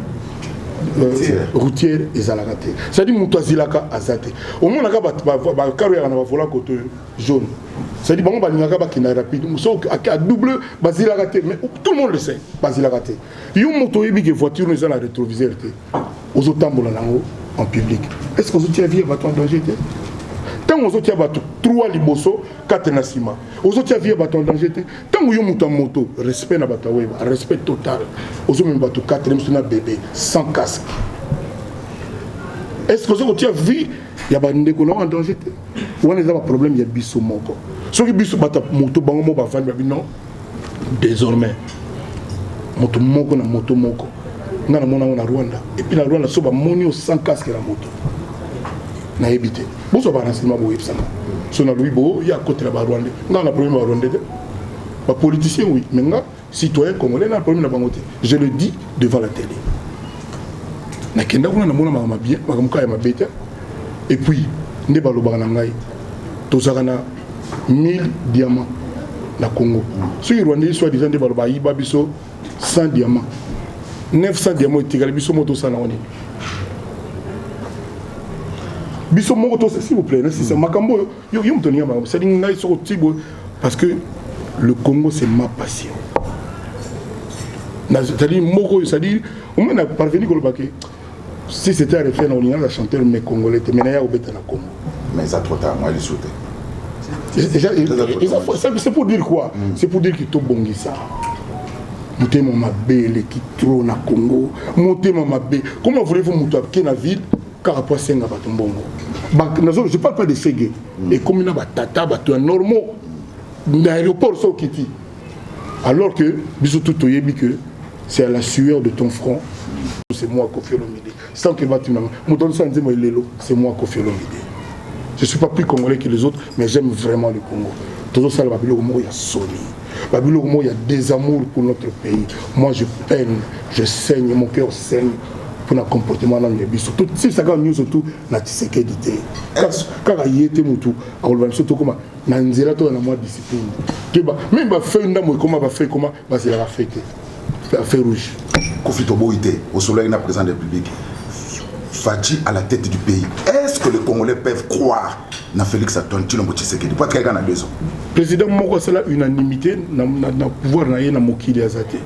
routière ezalaka te, c'est-à-dire moto azilaka aza te. Omonaka bakaro yaka na bavola koto jaune, c'est-à-dire bango balingaka bakenda rapide, so adouble bazilaka te. Mais tout le monde le sait, bazilaka te. Yo moto oyebi ke voiture no eza na rétroviseur te, ozotambola nango en public, est ce que ozotia vie ya bato en danger te? Ntango ozotia bato 3 liboso, 4 na nsima, ozotia vie ya bato en danger te? Ntango yo moto ya moto, respect na bato aweba, respect total, ozomema bato 4 miso na bébé sans casque, est ce que oza kotia vie ya bandeko na en danger te? Wana eza baproblème ya biso moko. Soki biso bato ya moto bango moko bavandi babi non, désormais moto moko na moto moko. Nga namona yango na Rwanda. Et puis na Rwanda so bamoni yo sans casque na moto, nayebi te, bozwa barenseignement, boyebisanga so nalobi bo ya akotela barwandais. Nga na problème barwandais te, bapoliticien oui, mais nga citoyen congolais na problème na bango te. Je le dis devant la télé, nakenda kuna, namona makambo bien, makambo kaka ya mabe te. Et puis nde balobaka na ngai, tozalaka na 1000 diamants na Congo. Soki rwandais soit disant nde baloba ayiba biso 100 diamants, 900 diamants etikali, biso moko tosala yango nini? Biso moko to, s'il vous plaît, nasisa makambo oyo. Yo yo moto oninga makambo sali ngai soko oti boye, parce que le Congo c'est ma passion. C'est-à-dire moko oyo, c'est-à-dire au moins na parvenu koloba ke si c'était à refaire, na olinga na chanteur mais congolais te, mais naya kobeta na Congo. Mais eza trop tard, moi lisu te. C'est pour dire quoi? C'est pour dire que tobongisa motema mabe eleki trop na Congo, motema mabe. Comment voulez-vous moto ake na ville kaka po asenga bato mbongo? Je parle pas de sege, ekomi na batata, bato ya normaux na aéroport so okiti, alors que biso tout toyebi que c'est à la sueur de ton front. C'est moi Koffi Olomide, sans que batunanga moto azosala nzembo elelo. C'est moi Koffi Olomide, je suis pas plus congolais que les autres, mais j'aime vraiment le Congo. Tozosala babiloko moko ya soni, babiloko moko ya désamour pour notre pays. Moi je peine, je saigne, mon cœur saigne. mpona comportement nanu ya biso. Totilisaka nyonso tu na Tshisekedi te, kaka ye te motu akoloba biso tokóma na nzela, toya na mwa discipline. Toyeba même bafeuille ndambo ekóma, bafeuille ekóma, bazelaka feu te, feu rouge. Kofi, toboyi te, osololaki na président de la République Fatshi à la tête du pays. Est-ce que les Congolais peuvent croire na Félix Antoine Tshilombo Tshisekedi po atikali kaka na 2 ans? Président moko asala unanimité na pouvoir na ye na mokili aza te.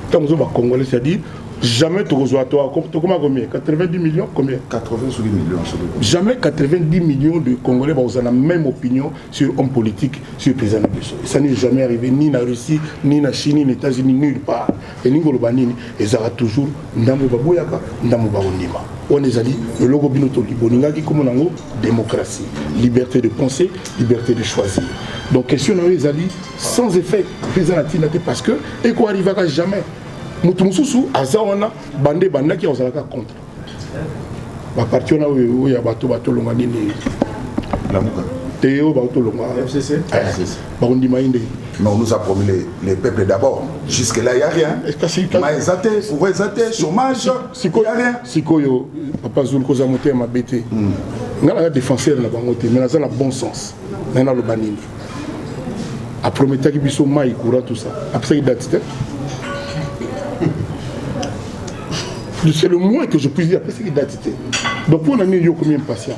Ntango ozo bacongolais, c'est-à-dire jamais tokozwa, tokoma combien? 90 millions, combien? 80 soki millions. Jamais 90 millions de Congolais bakozala na même opinion sur homme politique, sur président na biso. Ça n'est jamais arrivé, ni na Russie, ni na Chine, ni na États-Unis, nulle part. Elingi koloba nini? Ezalaka toujours ndambo baboyaka, ndambo bakondima. Wana ezali eloko bino bolingaki komona yango démocratie, liberté de penser, liberté de choisir. Donc question na yo ezali sans effet mpe eza na ntina te, parce que ekoarrivaka jamais. Moto mosusu aza wana, bande ebandaki, azalaka contre baparti wana oyo ya bato batolonga nini te, oyo baotolonga bakondima ye ndenge. Mais on nous a promis les peuples d'abord. Jusque-là, il n'y a rien. Mais eza te, pouvoir eza te, chômage, il n'y a rien. Sikoyo, papa Zulu, koza motema mabe te. Nga naza défenseur na bango te, mais naza na bon sens. Naye naloba nini? Aprometaki biso mai, courant, tout ça. Apesaki date te. C'est le moins que je puisse dire. Apesaki date te. Donc mpo na nini yo komi impatient?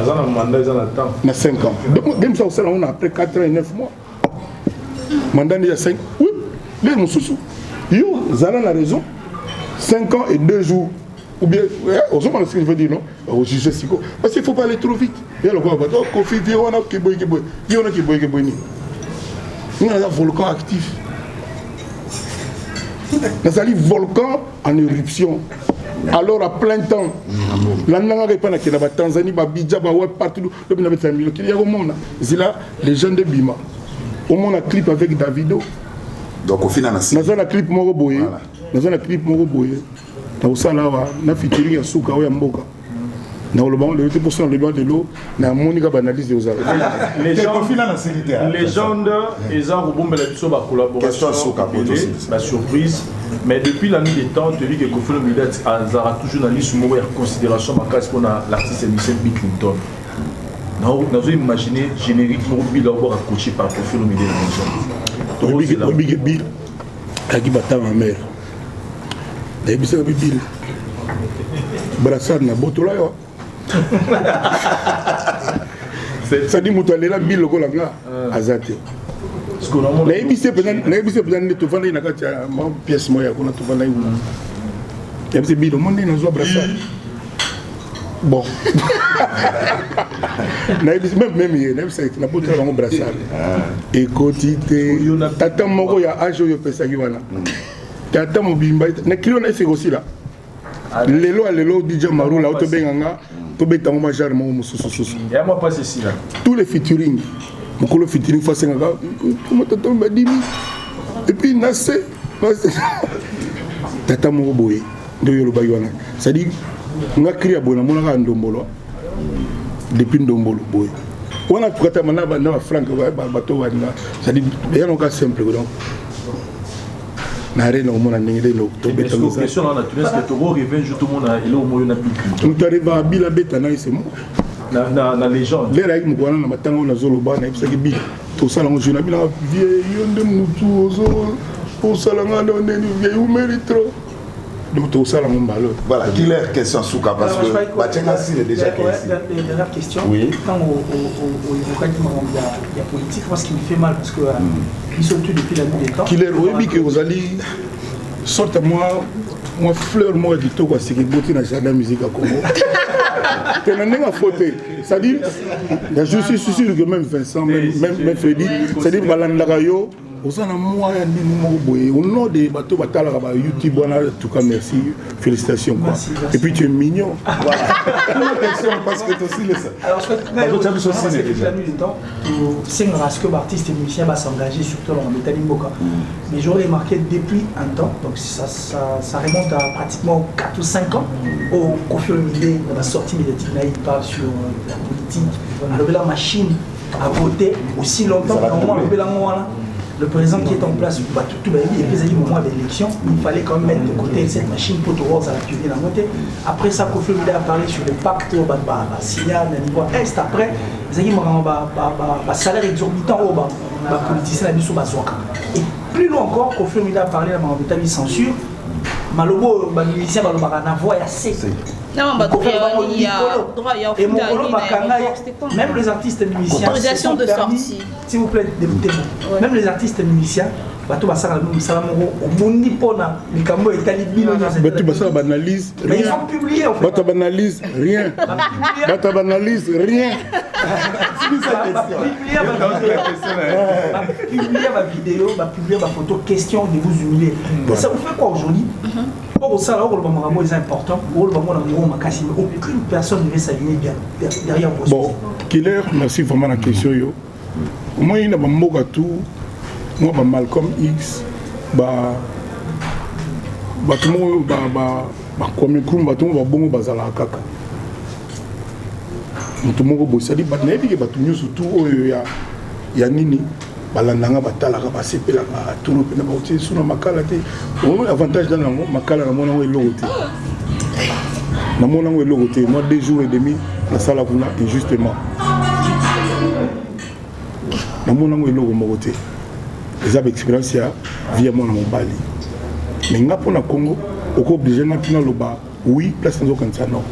Aza na mandat, eza na temps. Na 5 ans. Donc dem sa osala ngo après 4 ans et 9 mois. Mandat ya 5, oui, lere mosusu yo zala na raison, 5 ans et 2 jours ou bien ozomona ce que je veux dire, non? Ojuge siko, parce qu'il faut pas aller trop vite. Ya lokola bato Kofi vie wana keboye keboye, vie wana keboye keboye nini. Nga naza volcan actif, nazali volcan en éruption. Alors à plein temps landangaka epai nakenda, batanzanie, babidja, bawe, partout lobi nabetela milokili ya komona zela légende ebima, omona clip avec Davido. Donc ofina na Naza na clip moko boye, naza na clip moko boye nakosala awa na featuring ya suka oyo ya mboka. Nakoloba ngo lelo te, mposo nalobi ngo lelo, namoni ka baanalyse ozala. Légende eza kobombela biso bacollaboration, basurprise, mais depuis la nuit des temps toyebi ke Koffi Olomide azalaka toujours na lisu moko ya considération makasi mpona l'artiste musicien Bill Clinton. Nazo imaginer générique moko Bill aobwaka coaché par Koffi Olomide na maison. Oyebike Bill ayaki batanga mare, nayebisaka bi Bill brassard na botola yo, c'est-à-dire moto alela Bill lokola nga aza te. Nayebisi mpenza nde tovandaki na kati ya mwa pièce moko ya kuna, tovandaki kuna, nayebisi Bill omo nde nazwa brassard. Bon, nayebisi même ye, nayebisaki nabotola bango brassard, ekoti te. Tata moko ya age oyo opesaki wana, tata mobimba na kilo na ese kosila lelo ya lelo. DJ Marula oyo tobenga nga, tobeta ngo majare moko mosusu susu. Tous les featuring, mokolo featuring fo asengaka koma tata badimi, et puis na se tata moko boye nde oyo olobaki wana. C'est-à-dire nga cri ya boye namonaka ya ndombolo, depuis ndombolo boye wana tukatama na bafrank bato balinga, c'est-à-dire eya noka simple. Donc na arena omona ndenge nde tobeta. Moto arriva Bill abeta na ye, c'est moi. Na légende. Lere ayaki moko wana na matanga oyo nazoloba, nayebisaki Bill tosala yango jour na bilanga. Vie yo nde mutu ozo osala nga nde ndeni, vie umeli trop, donc tosala yango mbala. Voilà, killer, question suka, parce que batienga sile déjà. Dernière question. Oui. Ntango oévokaki makambo ya politique, moi ce qui me fait mal, parce que biso tout depuis la nuit des temps. Killer, oyebi ke ozali sorte mwa fleur moko ya kitoko asiki eboti na jardin musique ya Congo te, na ndenge afo te. C'est-à-dire je suis sûr que même Vincent, même Freddy, c'est-à-dire balandaka yo, oza na mwa ya ndimi moko boye au nom de bato batalaka ba YouTube wana. En tout cas merci, félicitations quoi. Merci, merci. Et puis tu es mignon. Voilà, question, parce que tosilisa. Alors, je crois que depuis la nuit des temps, tosengaka ce que baartiste et musicien bas'engager, surtout dans metali mboka. Mais j'aurais remarqué depuis un temps, donc ça remonte à pratiquement 4 ou 5 ans, au Koffi Olomide, dans la sortie médiatique, là, il parle sur la politique, alors la machine à voter aussi longtemps, normalement, wana. Le président qui est en place, bah, tout, tout, bah, et puis il moment d'élection, il fallait quand même mettre de côté cette machine pour te voir à la pionnier la montée. Après ça, Kofi Olomide a parlé sur le pacte, bah, bah, bah, signé à niveau Est. Après, ils ont bah, bah, bah, bah, salaire exorbitant, oh, bah, bah, politicien, la mission, bah, Et plus loin encore, Kofi Olomide a parlé, la censure. Malobo, ba musicien balobaka na voix ya se. Non, bah, et mokolo bakanga même les artistes musiciens autorisation de sortie s'il vous plaît député même les artistes musiciens bato basalaka bino mosala moko obundi mpona likambo etali bino bato basala baanalyse bato ya baanalyse rien bato ya baanalyse rien bapublia bavideo bapublia bafoto question de vous humilier mm. ça vous fait quoi aujourd'hui mpo kosala okoloba makambo eza important okoloba ngo na mongongo makasi mais aucune personne ne veut s'aligner derrière vous bon killer merci vraiment na question yo omoni na bamboka tout mwa ba malcolm x ba bato moko bakwame nkrumah bato moko babongo bazalaka kaka moto moko boye cetadi nayebi ke bato nyonso tu oyo ya, ya nini balanda nga batalaka basepelaka tolo mpena bakotie su na makala te omoni avantage nano yango makala namona yango eloko te namona yango eloko te moi deux jours et demi nasala kuna injustement namona yango eloko moko te eza baexpérience ya vie ya mwana mobali mais nga mpo na congo oko oblige nga ntina loba oui place nazokanisa non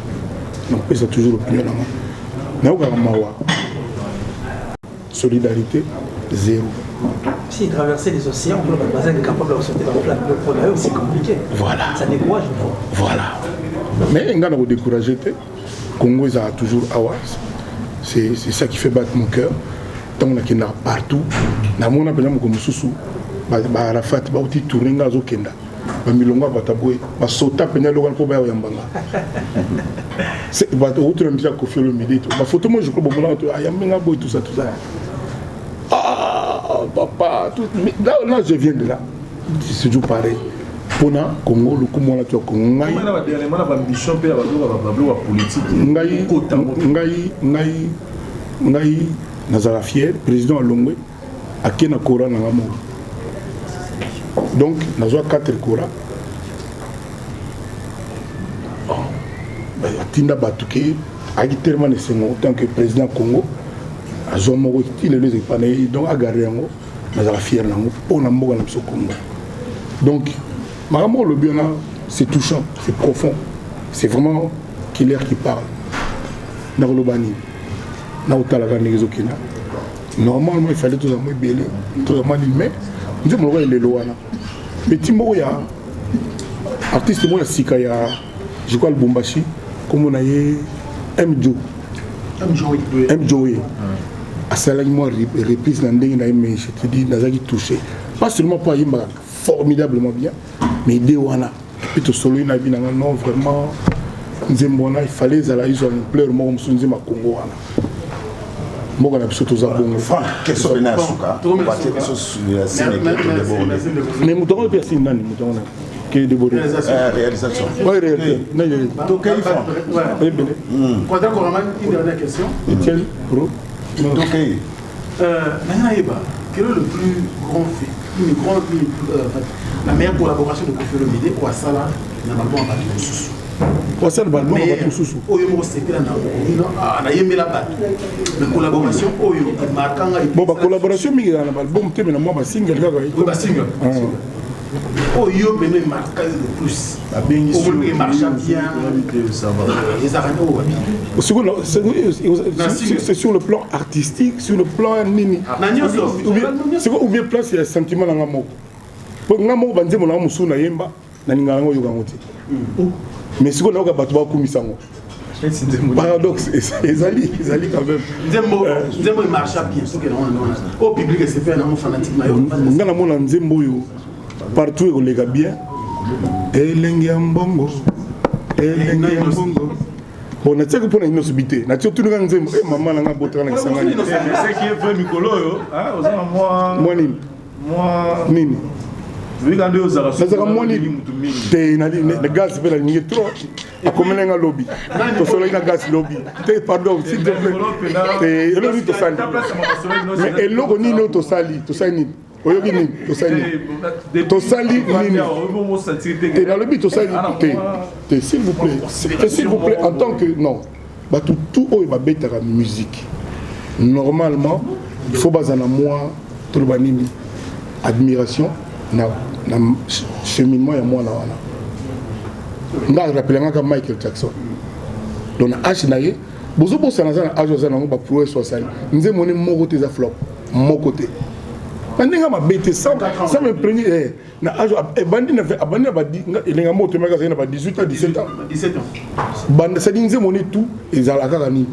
nakopesa toujours opinion na nga nayokaka mawa Solidarité zéro. Si traverser les océans, on va être capable de sauter dans le plat c'est compliqué. Voilà. Ça décourage Voilà. Mais nga na ko décourager te. Congo ezala toujours awa. C'est ça qui fait battre mon cœur. Ntango nakendaka partout, namona mpenza mokolo mosusu baarafat bauti tourne nga azokenda bamilongo ya bato boye basota mpenza eloko wana mpo baya koyamba nga bato outi na misa kofi olomide bafoto moi je crois bomonaka to ayambi nga boye tout ça tout ça ah papa tout, mais là, là je viens de là c'est toujours pareil mpona congo lokumu wana to ya congo ngai ngai ngai ngai ngai nazala fier président alongwe ake na kora na nga moko donc nazwa 4 kora oh, atinda bato ke ayaki tellement na esengo tant que président congo azwa moko ti lelo ezali pa na ye donc agarde yango nazala fier na yango mpo na mboka na biso congo donc makambo olobi wana c'est touchant c'est profond c'est vraiment killer qui parle nakoloba nini nakotalaka ndenge ezokenda normalement il fallait tozala mwa ebele tozala mwa nini mais nzembo lokola elelo wana petit moko ya artiste moko ya sika ya je crois lubumbashi nkombo na ye mjo mjoe asalaki mwa reprise na ndenge na ye mais je te dis nazalaki touché pas seulement mpo ayembaka formidablement bien mais idée wana epuis tosololi na bi na nga non vraiment nzembo wana il fallait ezala ezwa ampleur moko mosusu nzembo ya congo wana mboka na biso toza bongo mais moto yango mpe asini nani moto yango nani ke débordé réalisation ouais réalisation tokei franc ebele Quadra Koraman une dernière question Etienne Pro tokei nanga nayeba quel est le plus grand fait une grande une, euh, la meilleure collaboration de Koffi Olomide oyo asala na balbum ya bato mosusu osala balbum ya bato mosusu oyo moko sepela na ah, nayembela bato mais collaboration oyo emarka ngai bon bacollaboration mingi ezala na balbum te me na mwa basingle kaka basingle ah. oyo yo pene emarka yo le plus omoni emarcha bien ezalaka nde oyo wapi c'est sur le plan artistique sur le plan nini ou bien place ya sentiment na nga moko po nga moko banzembo na nga mosusu nayemba nalingaka yango oyoka yango te mais sikoyo nayoka bato bakumisa yango paradoxe ezali ezali quand même nzembo euh, nzembo emarcha bien soki au public esepela nango fanatique na yo nga namona nzembo oyo partout ekoleka bien elenge ya mbongo elenge ya mbongo bon natiaki mpo na nyonso bi te natie otunika nzembo e mama na nga botaka na kisangani mwa nini nini nazalaka mwa nini te na gaz mpe nalingi trop akomela nga lobi tosolaki na gaz lobi te pardon s'il te plaît te eloko nini tosali mais eloko nini oyo tosali tosali nini. Oyoki nini? Tosali nini? Tosali nini? Te, nalobi tosali te. Te, s'il vous plaît. Te, s'il vous plaît, en tant que non. Bato tout oyo babetaka musique. Normalement, il faut bazana moi toloba nini? Admiration na na cheminement ya mwana wana. Nga rappelanga Michael Jackson. Donc na âge na ye bozobosana aza na age aza nango baprouesse asali nzembo ne moko te eza flop moko te na ndenge mabe te sans me prendre eh, na age ebandi na abandi na elenga moko tomaki azali na ba 18 ans 17 ans banda sadi nzembo ne tout ezala kaka nini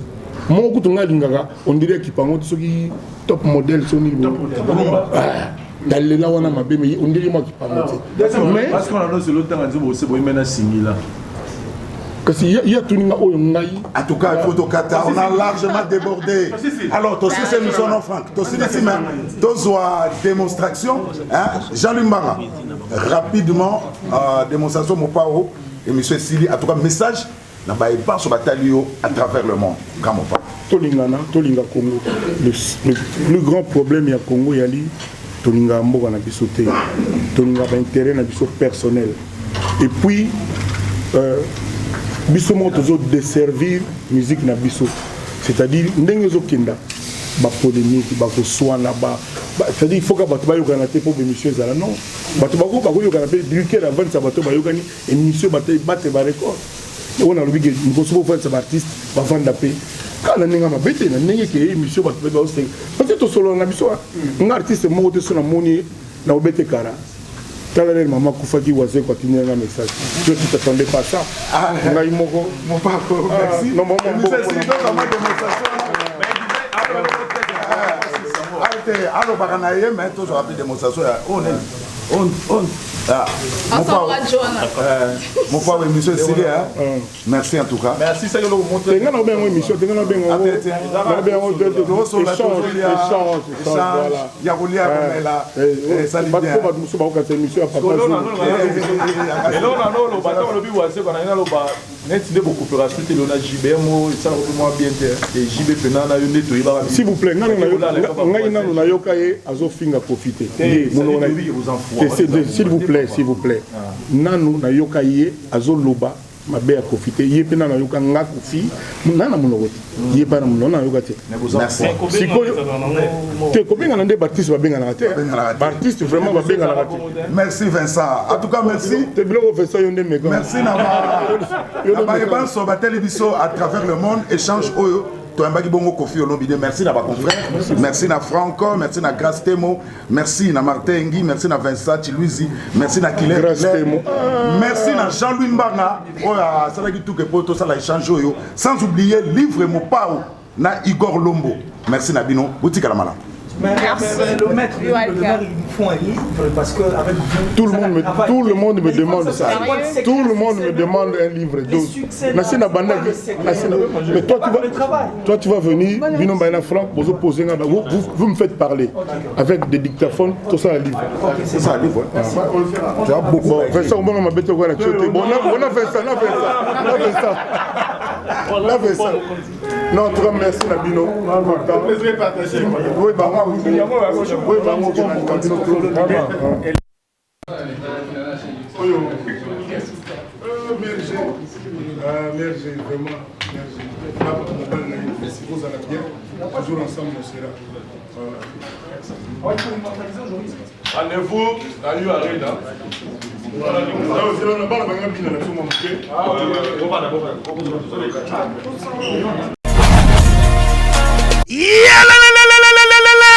moko kutu ngai alingaka ondire ekipa yango te soki top modèle so nini ah, nalela wana mabe me ondire mwa ekipa yango te mais parce qu'on a otanga nzembo oseboyembe na singila. Kasi ye atuni nga oyo ngai. En tout cas, il faut tokata, on a largement débordé. Alors tosilisi émission, non Franck, tosilisi, mais tozwa démonstration, hein? Jean-Louis Mbanga, rapidement, démonstration mopao, émission esili. En tout cas, message na baye banso batali yo à travers le monde, grand mopao. Tolingana, tolinga Congo. Le plus grand problème ya Congo yali tolingaka mboka na biso te, tolingaka baintérêt na biso personnel. Et puis biso moko tozo desservir musique na biso, c'est-à-dire ndenge ezokenda bapolémique, bakoswana ba, c'est-à-dire il faut ka bato bayokana te mpo émission ezala. Non, bato bakoyokana mpe drucker avandisa bato bayokani, émission bate barecord. Oyo nalobi ke mokoso bofandisa baartiste bavanda mpe kaka na ndenge ya mabe te, na ndenge ke émission bato mpe baosenga, parce que tosolola na biso. Nga artiste moko te so namoni na obete kara. Tala lelo mama akufaki, Wazeko atindeli nga message: je tu t'attendais pas ça. Ngai moko. Merci. Non, bon, bon, bon. Alobaka na ye, mais tozwaka mpe démonstration ya oyo nini. Mopao, émission esili. Merci en tout cas. Merci. Tenga na obenga émission, tenga na obenga na obenga échange, échange, voilà. Ya kolia, komela, esali bien. Bato mosusu bakokata émission ya papa. Eloko na oloba, ntango olobi Wazeko, na naloba neti nde bocoopération te lelo na JBM oyo esalaka mpe mwa bien te. JB mpena na yo nde toyebaka. S'il vous plaît, ngai nano nayoka ye azofinga Kofi te. S'il vous plaît, s'il vous plaît, nanu nayoka ye azoloba mabe ya Kofi te. Ye mpe nano ayoka nga Kofi na na monoko te, ye mpe na monoko nayoka te. Sikoyo te kobengana nde baartiste babenganaka te, baartiste vraiment babenganaka te. Merci Vincent, en tout cas merci. Te, biloko Vincent, yo nde meka. Merci na baye banso bateli biso à travers le monde. Échange oyo toyambaki bongo Kofi Olomide. Merci na baconfrère, merci na Franco, merci na Grace Temo, merci na Martin Engi, merci na Vincent Chiluizi, merci na Kiler, merci na Jean-Louis Mbanga oyo asalaki tuke po tosala échange oyo, sans oublier livre Mopao na Igor Lombo. Merci na bino, botikala malamu. Mais, mais, le maître, le maire, il nous faut un livre parce que avec vous, tout le monde me, tout le monde me demande ça. Tout le monde me demande un livre. Mais toi, tu vas venir, bino Baina Franck, vous posez, vous, vous, vous me faites parler avec des dictaphones, tout ça un livre. C'est ça un livre. Tu as beaucoup. Bon, Vincent, on m'a bête quoi là. Bon, on a fait ça, on a fait ça, on a fait ça. On a fait ça. Non, en tout cas, merci na bino. Plaisir partagé. Oui, bah, oui, bah, vraiment. Oyo. Merci. Merci, vraiment. Merci. Merci. Vous allez bien. Toujours ensemble, on sera. Voilà. Rendez-vous na U Arena. Bana banga bina na biso mwa moke. Bobana, bobana. Yalalalalalalalala!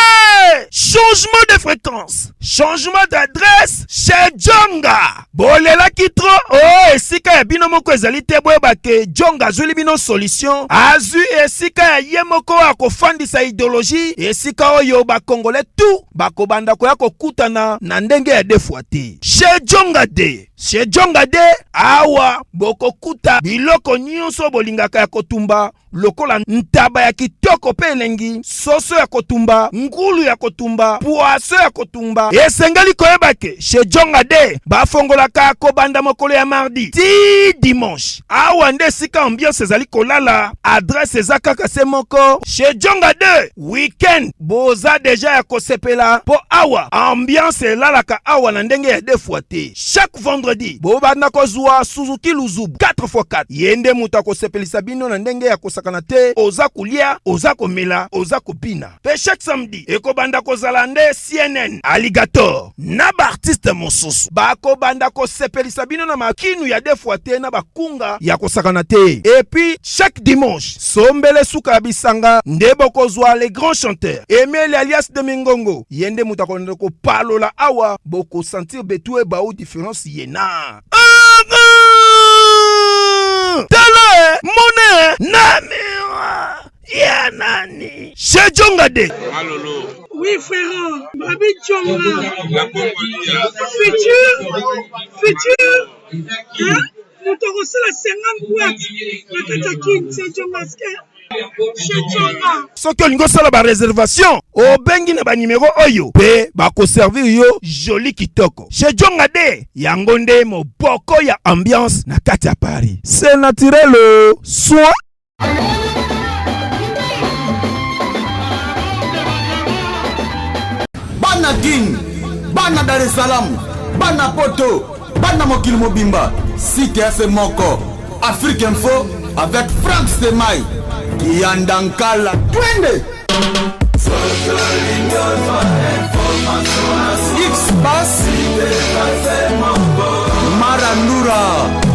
Changement de fréquence, changement d'adresse chez Jonga. Bolelaki trop o esika ya bino moko ezali te. Boyeba ke Jonga azwili bino solution, azwi esika ya ye moko akofandisa idéologie, esika oyo bakongolais tout bakobanda koya kokutana na ndenge ya deux fois te, chez Jonga de. Chez Djonga de awa bokokuta biloko nyonso bolingaka ya kotumba lokola ntaba ya kitoko mpe elengi, soso ya kotumba, ngulu ya kotumba, poisson ya kotumba. Esengeli koyeba ke chez Djonga de bafongolaka kobanda mokolo ya mardi ti dimanche. Awa nde esika ambiance ezali kolala, adresse eza kaka se moko chez Djonga de weekend boza deja ya kosepela mpo awa ambiance elalaka awa na ndenge ya deux fois te. Chaque vendredi bobanda kozwa Suzuki Luzubu 4x4, ye nde moto akosepelisa bino na ndenge ya kosakana te. Oza kolia, oza komela, oza kobina. Mpe chaque samedi ekobanda kozala nde CNN Alligator na baartiste mosusu bakobanda kosepelisa bino na makinu ya deux fois te na bakunga ya kosakana te. Et puis chaque dimanche sombele suka ya bisanga nde bokozwa les grands chanteurs Emile alias de Mingongo, ye nde moto akolanda kopalola awa, bokosentir betu ebau différence ye na tala mone na miroir ya nani chez Djonga de. Oui frère, Babi Djonga. Futur, futur, hein? Moto akosala 50 boîte na kati ya kin chez Djonga chez Djonga. Soki olingi osala ba reservation, obengi na ba numero oyo pe bakoservir yo joli kitoko. Chez Djonga de yango nde moboko ya ambiance na kati ya Paris. C'est naturel soin. Bana Kin, bana Dar es Salaam, bana Poto, bana mokili mobimba, site ya se moko, Afrique Info avec Frank Stemay, Kiyanda Nkala, twende! X-Bass, Marandura.